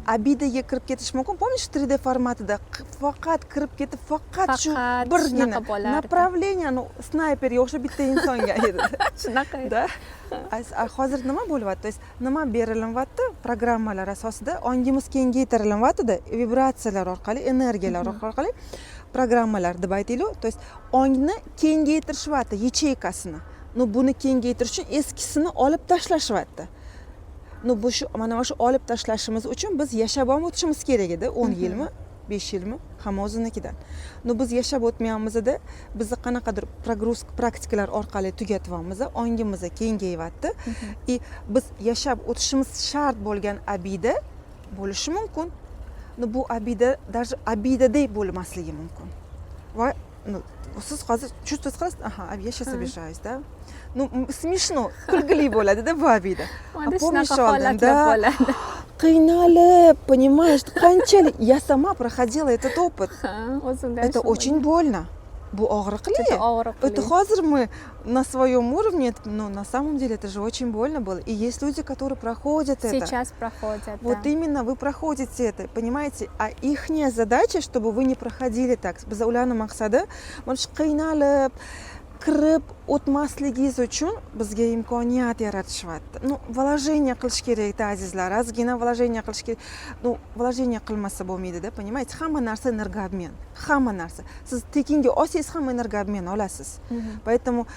[SPEAKER 1] Обида ga kirib ketish mumkin. Помнишь, 3D formatida faqat kirib ketib, faqat shu
[SPEAKER 2] Faqat
[SPEAKER 1] birgina
[SPEAKER 2] shunaqa bo'lardi.
[SPEAKER 1] Направление, ну, snayperga o'xshab bitta insonga edi.
[SPEAKER 2] Shunaqa edi.
[SPEAKER 1] Да? Hozir nima bo'lyapti? То есть nima berilyapti? Programmalar asosida ongimiz kengaytirilyapti-da, vibratsiyalar orqali, energiyalar orqali programmalar deb aytaylik. То есть ongni kengaytirishyapti, yacheykasini. Но buni kengaytirish uchun eskisini olib tashlashyapti. Но bu shu, mana shu olib tashlashimiz uchun biz yashab ham o'tishimiz kerak edi. 10 yilmi, 5 yilmi, hamma o'zinikidan. Но biz yashab o'tmayapmiz-da, bizni qanaqadir прогрузка praktikalar orqali tugatyapmiz, ongimiz kengayyapti. И biz yashab o'tishimiz shart bo'lgan обида bo'lishi mumkin. Но bu обида даже обида dek bo'lmasligi mumkin. Va Ну, siz hozir чувствовать qilasiz, ага, я сейчас обижаюсь, да, ну, смешно, kulgili bo'ladida bu обида.
[SPEAKER 2] Manda
[SPEAKER 1] Помнишь,
[SPEAKER 2] shunaqa
[SPEAKER 1] oldin,
[SPEAKER 2] holatlar
[SPEAKER 1] да?
[SPEAKER 2] bo'ladi.
[SPEAKER 1] Qiynalib, понимаешь, qanchalik я сама проходила этот опыт.
[SPEAKER 2] Ha, o'zimda
[SPEAKER 1] Это
[SPEAKER 2] shu
[SPEAKER 1] очень больно, bu og'riqli.
[SPEAKER 2] Juda og'riqli.
[SPEAKER 1] Это hozir мы на своем уровне, но на самом деле это же очень больно было. И есть люди, которые проходят это.
[SPEAKER 2] Сейчас проходят.
[SPEAKER 1] Вот
[SPEAKER 2] да.
[SPEAKER 1] именно, вы проходите это, понимаете? А ихняя задача, чтобы вы не проходили так. Biz ularni maqsadi mana shu qiynalib kirib o'tmasligingiz uchun bizga imkoniyat yaratishyapti. Ну, вложение qilish kerakda, azizlar, ozgina вложение qilish kerak. Ну, вложение qilmasa bo'lmaydida, понимаете? Hamma narsa энергообмен, hamma narsa. Siz tekinga olsangiz ham энергообмен olasiz. Поэтому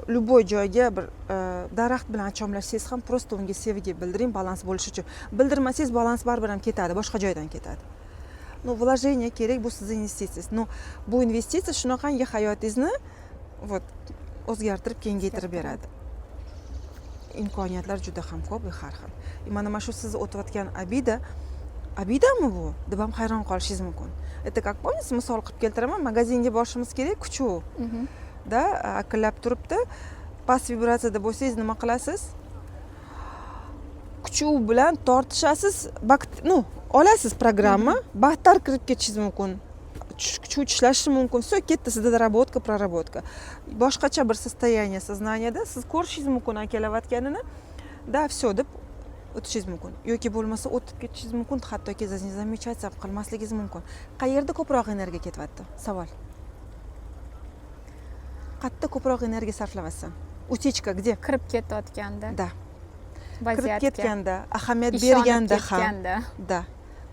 [SPEAKER 1] любой joyga bir daraxt bilan achomlashsangiz ham, просто unga sevgi bildiring, balans bo'lishi uchun. Bildirmasangiz, balans baribir ham ketadi, boshqa joydan ketadi. Ну, вложение kerak, bu sizni investitsiyangiz. Ну, bu investitsiya shunaqangi hayotingizni вот o'zgartirib, kengaytirib beradi. Imkoniyatlar juda ham ko'p va har xil. И mana shu siz o'tayotgan обида, обида mi bu deb ham hayron qolishingiz mumkin. Это как, помните, misol qilib keltiraman, magazinga borishimiz kerak, kuchuv да, akillab turibdi. Past vibratsiyada bo'lsangiz, nima qilasiz? Kuchuv bilan tortishasiz, ну, olasiz programma, battar kirib ketishingiz mumkin, kuchuv tishlashi mumkin, все, ketdi sizda доработка, проработка. Boshqacha bir состояние сознания da siz ko'rishingiz mumkin akalayotganini, да, все deb o'tishingiz mumkin yoki bo'lmasa o'tib ketishingiz mumkin, hattoki не замечать ham qilmasligingiz mumkin. Qayerda ko'proq energiya ketyapti, savol? Qayerda ko'proq energiya sarflayapsan? Утечка где?
[SPEAKER 2] Kirib ketayotganda.
[SPEAKER 1] Да, kirib
[SPEAKER 2] Vaziyatga.
[SPEAKER 1] ketganda, ahamiyat
[SPEAKER 2] Ishonib
[SPEAKER 1] berganda ham.
[SPEAKER 2] ketganda.
[SPEAKER 1] Да,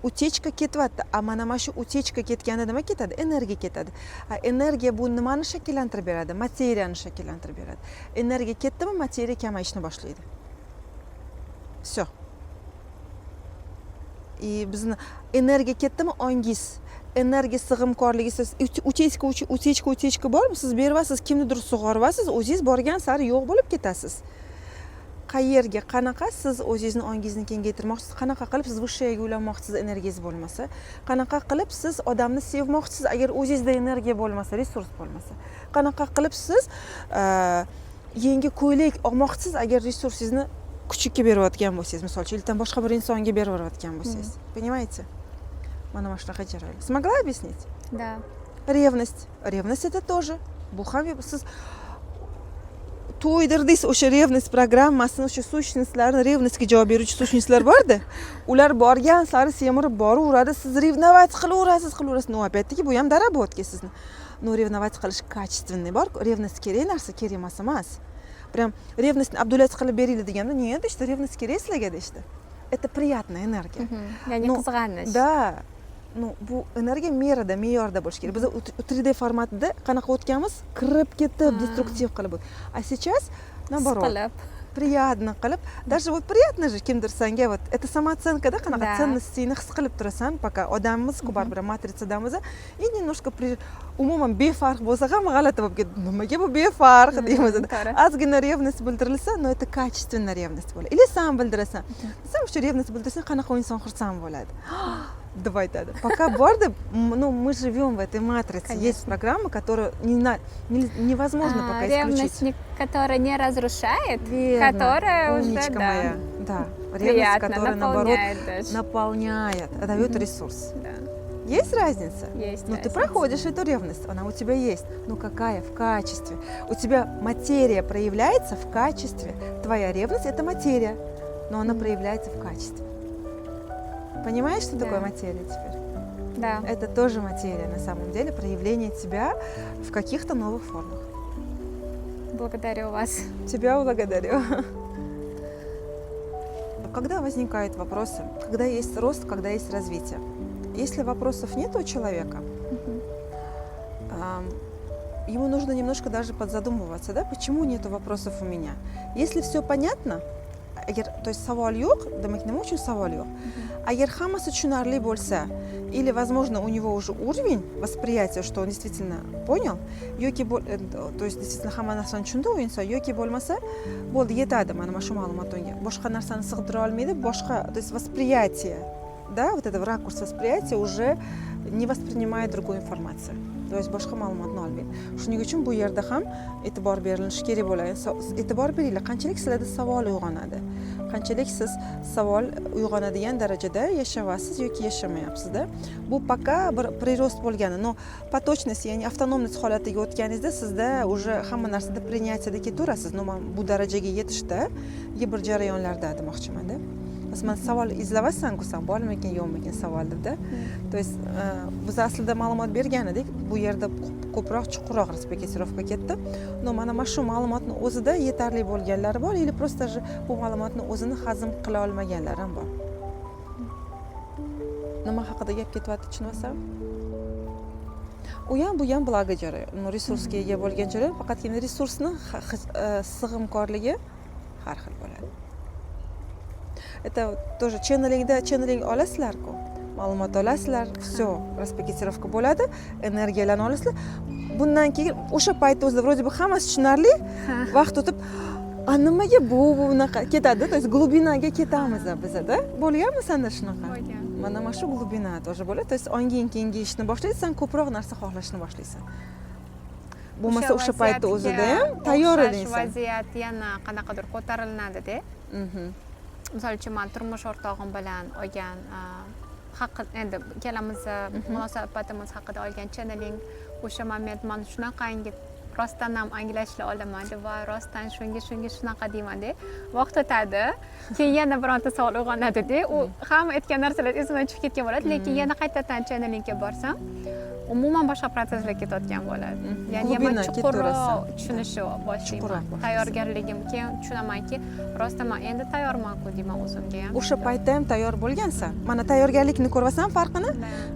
[SPEAKER 1] утечка ketyapti. A mana shu утечка ketganda nima ketadi? Energiya ketadi. A energiya bu nimani shakllantirib beradi? Materiyani shakllantirib beradi. Energiya ketdimi, materiya kamayishni boshlaydi, все. И bizni energiya ketdimi, ongiz energiya sig'imkorligi, siz утечка, утечка, утечка bormi, siz beryapsiz, kimnidir sug'oryapsiz, o'zingiz borgan sari yo'q bo'lib ketasiz. Qayerga, qanaqa siz o'zingizni ongingizni kengaytirmoqchisiz? Qanaqa qilib siz высший ga ulanmoqchisiz, energiyangiz bo'lmasa? Qanaqa qilib siz odamni sevmoqchisiz, agar o'zingizda energiya bo'lmasa, resurs bo'lmasa? Qanaqa qilib siz yangi ko'ylak olmoqchisiz, agar resursingizni kuchukka berayotgan bo'lsangiz, misol uchun, или boshqa bir insonga berib yuborayotgan bo'lsangiz? Понимаете, mana shunaqa jarayonlar. Смогла объяснить?
[SPEAKER 2] Да.
[SPEAKER 1] Ревность, ревность — это тоже, bu ham siz to'ydirdingiz o'sha ревность programmasini, o'sha сущность larni. Ревность ga javob beruvchi сущность lar borda, ular borgan sari semirib boraveradi. Siz ревновать qilaverasiz, qilaverasiz. Ну, опять таки, bu ham доработка sizni. Ну, ревновать qilish качественный bor. Ревность kerak narsa, kerak emas emas. Прям ревность ni обнулять qilib beringlar deganda, нет, deyishdi, ревность kerak sizlarga, deyishdi. Это приятная энергия.
[SPEAKER 2] Ya'ni
[SPEAKER 1] Ну,
[SPEAKER 2] qizg'anish.
[SPEAKER 1] Да, ну, bu energiya мерада, me'yorda bo'lishi kerak. Biz 3D formatida qanaqa o'tganmiz, kirib ketib, destruktiv qilib, а сейчас наоборот,
[SPEAKER 2] Siqilib.
[SPEAKER 1] приятно qilib. Даже вот приятно же, kimdir sanga, вот это самооценка да, qanaqa ценность ingni his qilib turasan. Пока odammiz-ku, baribir matritsadamiz и немножко umuman befarq bo'lsa ham g'alati bo'lib ketadi, nimaga bu befarq deymiz.
[SPEAKER 2] To'g'ri.
[SPEAKER 1] Ozgina ревность bildirilsa, но это качественная ревность bo'ladi. Или san bildirasan, san o'sha ревность bildirsang, qanaqa u inson xursand bo'ladi deb aytadi. Пока borda, ну, мы живем в этой матрице, есть
[SPEAKER 2] Конечно.
[SPEAKER 1] Программа, которую не на, не- невозможно
[SPEAKER 2] А,
[SPEAKER 1] пока исключить.
[SPEAKER 2] Ревность, которая не разрушает,
[SPEAKER 1] Верно.
[SPEAKER 2] которая уже,
[SPEAKER 1] Умничка
[SPEAKER 2] да,
[SPEAKER 1] моя. Да, ревность,
[SPEAKER 2] приятно,
[SPEAKER 1] которая, наоборот,
[SPEAKER 2] наполняет даже.
[SPEAKER 1] Наполняет, дает
[SPEAKER 2] Мгм.
[SPEAKER 1] Ресурс.
[SPEAKER 2] Да,
[SPEAKER 1] Есть разница?
[SPEAKER 2] есть
[SPEAKER 1] Но ты
[SPEAKER 2] разница.
[SPEAKER 1] Проходишь эту ревность, она у тебя есть. Но какая? В качестве. У тебя материя проявляется в качестве. Твоя ревность – это материя, но она
[SPEAKER 2] Мгм.
[SPEAKER 1] Проявляется в качестве. Понимаешь, что
[SPEAKER 2] Да.
[SPEAKER 1] такое материя теперь?
[SPEAKER 2] Да.
[SPEAKER 1] Это тоже материя на самом деле, проявление тебя в каких-то новых формах.
[SPEAKER 2] Благодарю вас.
[SPEAKER 1] Тебя благодарю. Когда возникают вопросы? Когда есть рост, когда есть развитие. Если вопросов нет у человека,
[SPEAKER 2] Мгм.
[SPEAKER 1] Ему нужно немножко даже подзадумываться, да, почему нету вопросов у меня. Если все понятно, agar, то есть savol yo'q, demak, nima uchun savol yo'q? Agar hammasi tushunarli bo'lsa, или, возможно, у него уже уровень восприятия, что он действительно понял, yoki то есть действительно hamma narsani tushundi u inson, yoki bo'lmasa, bo'ldi, yetadi mana shu ma'lumot unga. Boshqa narsani sig'dira olmaydi, boshqa, то есть восприятие, да, вот этот ракурс восприятия уже не воспринимает другую информацию. То есть boshqa ma'lumotni olmaydi. Shuning uchun bu yerda ham e'tibor berilishi kerak bo'ladi. E'tibor beringlar, qanchalik sizlarda savol uyg'onadi, qanchalik siz savol uyg'onadigan darajada yashayapsiz yoki yashamayapsizda. Bu пока bir прирост bo'lgani, но поточность, ya'ni автономность holatiga o'tganingizda, sizda уже hamma narsada принятие da ketaverasiz. Но man bu darajaga yetishda bir jarayonlarda demoqchimanda. Masalan, savol izlayapsanku san, bormikin, yo'qmikin savol debda. То есть biz aslida ma'lumot bergan edik, bu yerda ko'proq, chuqurroq распакетировка ketdi. Но mana shu ma'lumotni o'zida yetarli bo'lganlari bor или просто же bu ma'lumotni o'zini hazm qila olmaganlar ham bor. Nima haqida gap ketyapti, tushunyapsanmi? U ham, bu ham благо jarayon, ну, resursga ega bo'lgan jarayon, faqatgina resursni sig'imkorligi har xil bo'ladi. Это тоже channelingda, channeling olasizlarku, ma'lumot olasizlar, все, распакетировка bo'ladi, energiyalarni olasizlar. Bundan keyin o'sha paytda o'zida вроде бы hammasi tushunarli, vaqt o'tib, a nimaga bu bunaqa ketadi, то есть глубина ga ketamiz bizada. Bo'lganmi sanda shunaqa?
[SPEAKER 2] Bo'lgan.
[SPEAKER 1] Mana shu глубина тоже bo'ladi, то есть onging kengayishni boshlaydi, san ko'proq narsa xohlashni boshlaysan. Bo'lmasa o'sha paytda o'zida ham tayyor
[SPEAKER 2] o'xshash
[SPEAKER 1] eding san.
[SPEAKER 2] Vaziyat yana qanaqadir ko'tarilinadida. Misol uchun, man turmush o'rtog'im bilan olgan haqqi, endi ikkalamizni munosabatimiz haqida olgan channeling, o'sha moment man shunaqangi rostdan ham anglashli olaman va rostdan shunga shunaqa deymanda. Vaqt o'tadi, keyin yana bironta savol uyg'onadida, u hamma aytgan narsalar esimdan chiqib ketgan bo'ladi, lekin yana qaytadan channelingga borsam, umuman boshqa protsesslar ketayotgan bo'ladi. Ya'ni man
[SPEAKER 1] Глубина
[SPEAKER 2] chuqurroq
[SPEAKER 1] ketaverasan.
[SPEAKER 2] tushunishni boshlayman.
[SPEAKER 1] Chuqurroq boshlaysan.
[SPEAKER 2] Tayyorgarligim, keyin tushunamanki, rostdan man endi tayyormanku deyman o'zimga ham.
[SPEAKER 1] O'sha paytda ham tayyor bo'lgansan. Mana, tayyorgarlikni ko'ryapsan farqini.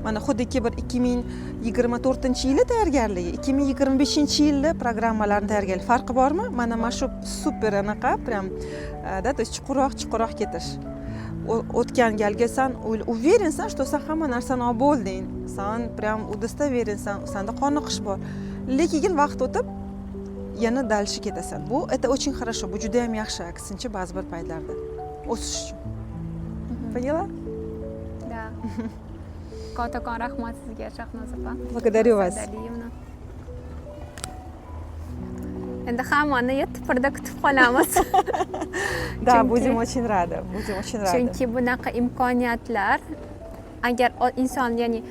[SPEAKER 1] Mana, xuddiki bir 2024-yili tayyorgarligi, 2025-yilda programmalarni tayyorgarlik, farqi bormi? Mana shu super anaqa прям, да, то есть chuqurroq, chuqurroq ketish. O'tgan galgi san уверен san, что san hamma narsani olib bo'lding, san прям удостоверен san, sanda qoniqish bor, lekin vaqt o'tib yana дальше ketasan. Bu это очень хорошо, bu juda yam yaxshi, aksincha, ba'zi bir paytlarda o'sish uchun. Поняла?
[SPEAKER 2] Да, kattakon rahmat sizga, Shahnoza opa.
[SPEAKER 1] Благодарю вас.
[SPEAKER 2] Sadaliyevna. Endi hammani 7-1da kutib qolamiz.
[SPEAKER 1] Да, будем очень рады, будем очень рады.
[SPEAKER 2] Chunki bunaqa imkoniyatlar agar inson, ya'ni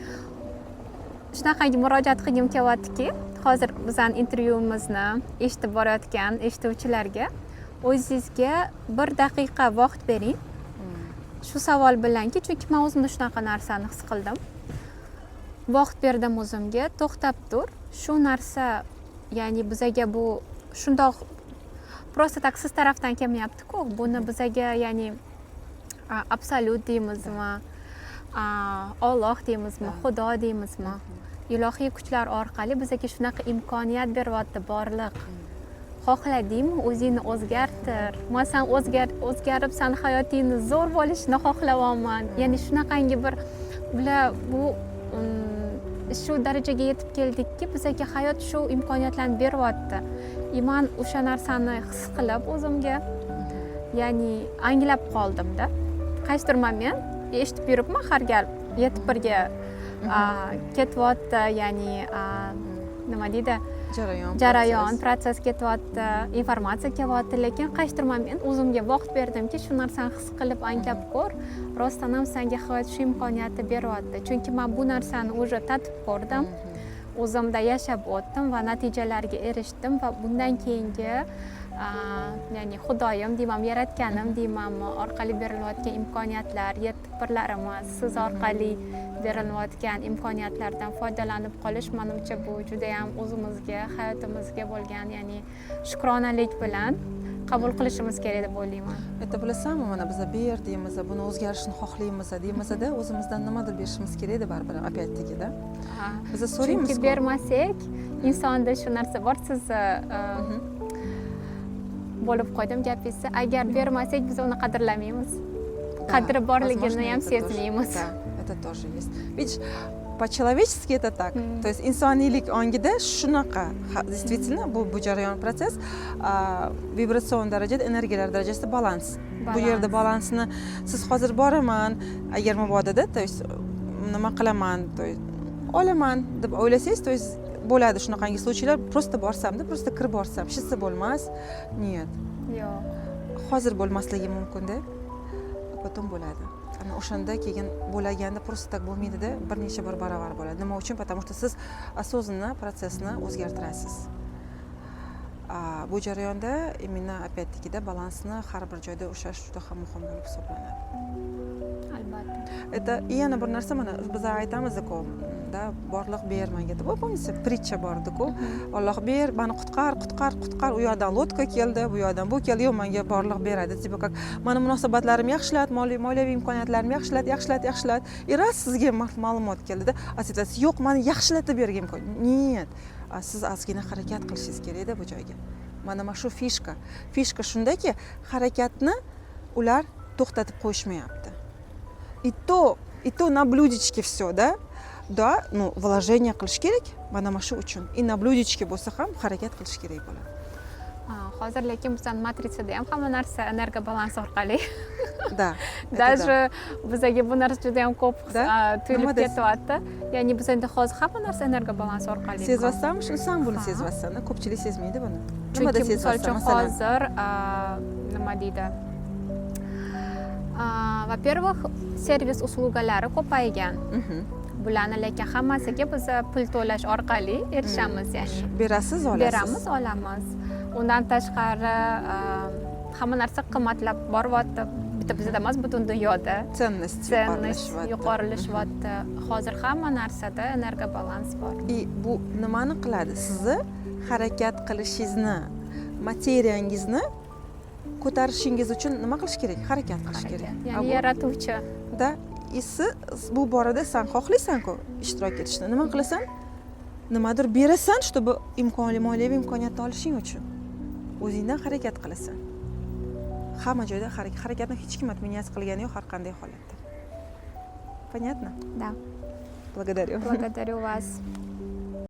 [SPEAKER 2] shunaqangi murojaat qilgim kelyaptiki, hozir bizani intervyuimizni eshitib borayotgan eshituvchilarga: o'zingizga bir daqiqa vaqt bering shu savol bilanki, chunki man o'zimda shunaqa narsani his qildim, vaqt berdim o'zimga, to'xtab tur, shu narsa, ya'ni bizaga bu shundoq просто так siz tarafdan kelmayaptiku, buni bizaga, ya'ni absolyut deymizmi, Olloh deymizmi, Xudo deymizmi, ilohiy kuchlar orqali bizaga shunaqa imkoniyat beryapti borliq. Xohladingmi, o'zingni o'zgartir, man san o'zgarib, sani hayotingni zo'r bo'lishini xohlayapman. Ya'ni shunaqangi bir ular bu shu darajaga yetib keldikki, bizaga hayot shu imkoniyatlarni beryapti. И man o'sha narsani his qilib o'zimga, ya'ni anglab qoldimda. Qaysidir moment eshitib yuribman, har gal 7-1ga ketyapti, ya'ni nima deydi,
[SPEAKER 1] jarayon,
[SPEAKER 2] jarayon,
[SPEAKER 1] protsess.
[SPEAKER 2] Protsess ketyapti, informatsiya kelyapti, lekin qaysidir moment o'zimga vaqt berdimki, shu narsani his qilib, anglab ko'r, rostdan ham sanga hayot shu imkoniyatni beryapti. Chunki man bu narsani уже tatib ko'rdim, o'zimda yashab o'tdim va natijalarga erishdim. Va bundan keyingi ya'ni xudoyim deyman, yaratganim deymanmi, orqali berilayotgan imkoniyatlar, 7-1larimiz, siz orqali berilayotgan imkoniyatlardan foydalanib qolish, manimcha, bu judayam o'zimizga, hayotimizga bo'lgan, ya'ni shukronalik bilan qabul qilishimiz kerak deb o'ylayman.
[SPEAKER 1] Это, bilasanmi, mana biza ber deymiz, buni o'zgarishini xohlaymiz deymizda, o'zimizdan nimadir berishimiz kerakda baribir, опять таки да. Biza so'raymiz.
[SPEAKER 2] Chunki bermasak, insonda shu narsa bor, sizni bo'lib qo'ydim gapingizni, agar bermasak, biz uni qadrlamaymiz, qadri borligini ham sezmaymiz.
[SPEAKER 1] Да, это тоже есть. Видишь, по-человечески это так. То есть insoniylik ongida shunaqa, действительно, bu jarayon, protsess vibratsion darajada, energiyalar darajasida balans. Bu yerda balansni siz hozir boraman, agar mabododa, то есть nima qilaman, то есть olaman deb o'ylasangiz, то есть Bo'ladi shunaqangi случай lar, просто borsamda, просто kirib borsam, hech narsa bo'lmas. Нет.
[SPEAKER 2] Yo'q.
[SPEAKER 1] Hozir bo'lmasligi mumkinda, потом bo'ladi. Ana o'shanda keyin bo'laganda просто так bo'lmaydida, bir necha bor baravar bo'ladi. Nima uchun? Потому что siz осознанно protsessni o'zgartirasiz. Bu jarayonda именно, опять таки да, balansni har bir joyda ushlash juda ham muhim bo'lib hisoblanadi.
[SPEAKER 2] Albatta.
[SPEAKER 1] Это и yana bir narsa, mana biz aytamiz-ku да, borliq ber manga deb. Помните, притча bor ediku: "Olloh, ber, mani qutqar, qutqar, qutqar". U yoqdan лодка keldi, bu yoqdan bu keldi, yo'q, manga borliq beradi, типа как mani munosabatlarimni yaxshilat, moliyaviy imkoniyatlarimni yaxshilat, yaxshilat, yaxshilat. И раз sizga ma'lumot keldida, a siz aytasiz: "Yo'q, mani yaxshilatib bergan imkon". Нет, a siz ozgina harakat qilishingiz kerakda bu joyga. Mana shu фишка. Фишка shundaki, harakatni ular to'xtatib qo'yishmayapti. И то на блюдечке все, да, ну, вложение qilish kerak mana shu uchun. И на блюдечке bo'lsa ham harakat qilish kerak bo'ladi.
[SPEAKER 2] Hozir lekin bizani matritsada ham hamma narsa energobalans orqali.
[SPEAKER 1] Да, это.
[SPEAKER 2] Даже bizaga bu narsa juda yam ko'p
[SPEAKER 1] Да?
[SPEAKER 2] Tuyulib
[SPEAKER 1] Nima deysiz?
[SPEAKER 2] ketyapti, ya'ni biz endi hozir hamma narsa energobalans orqali.
[SPEAKER 1] Sezyapsanmi shuni san, buni?
[SPEAKER 2] Ha.
[SPEAKER 1] Sezyapsan, ko'pchilik sezmaydi buni. Nimada
[SPEAKER 2] Chunki misol
[SPEAKER 1] sezyapsan,
[SPEAKER 2] uchun,
[SPEAKER 1] masalan?
[SPEAKER 2] hozir nima deydi, во-первых, servis услуга lari ko'paygan. Bularni lekin hammasiga biz pul to'lash orqali erishamiz, ya'ni
[SPEAKER 1] Berasiz, olasiz.
[SPEAKER 2] Beramiz, olamiz. Undan tashqari, hamma narsa qimmatlab boryapti, bitta bizda emas, butun dunyoda.
[SPEAKER 1] Ценность.
[SPEAKER 2] Ценность
[SPEAKER 1] yuqorilashyapti.
[SPEAKER 2] Yuqorilashyapti. Hozir hamma narsada energobalans bor.
[SPEAKER 1] И bu nimani qiladi? Sizni harakat qilishingizni, materiyangizni ko'tarishingiz uchun nima qilish kerak? Harakat qilish kerak.
[SPEAKER 2] Harakat.
[SPEAKER 1] A
[SPEAKER 2] Ya'ni yaratuvchi.
[SPEAKER 1] Да, и siz bu borada, san xohlaysan-ku ishtirok etishni, nima qilasan? Nimadir berasan, чтобы imkonli moliyaviy imkoniyatni olishing uchun o'zingdan harakat qilasan. Hamma joyda harakatni hech kim отменять qilgani yo'q har qanday holatda. Понятно?
[SPEAKER 2] Да.
[SPEAKER 1] Благодарю.
[SPEAKER 2] Благодарю вас.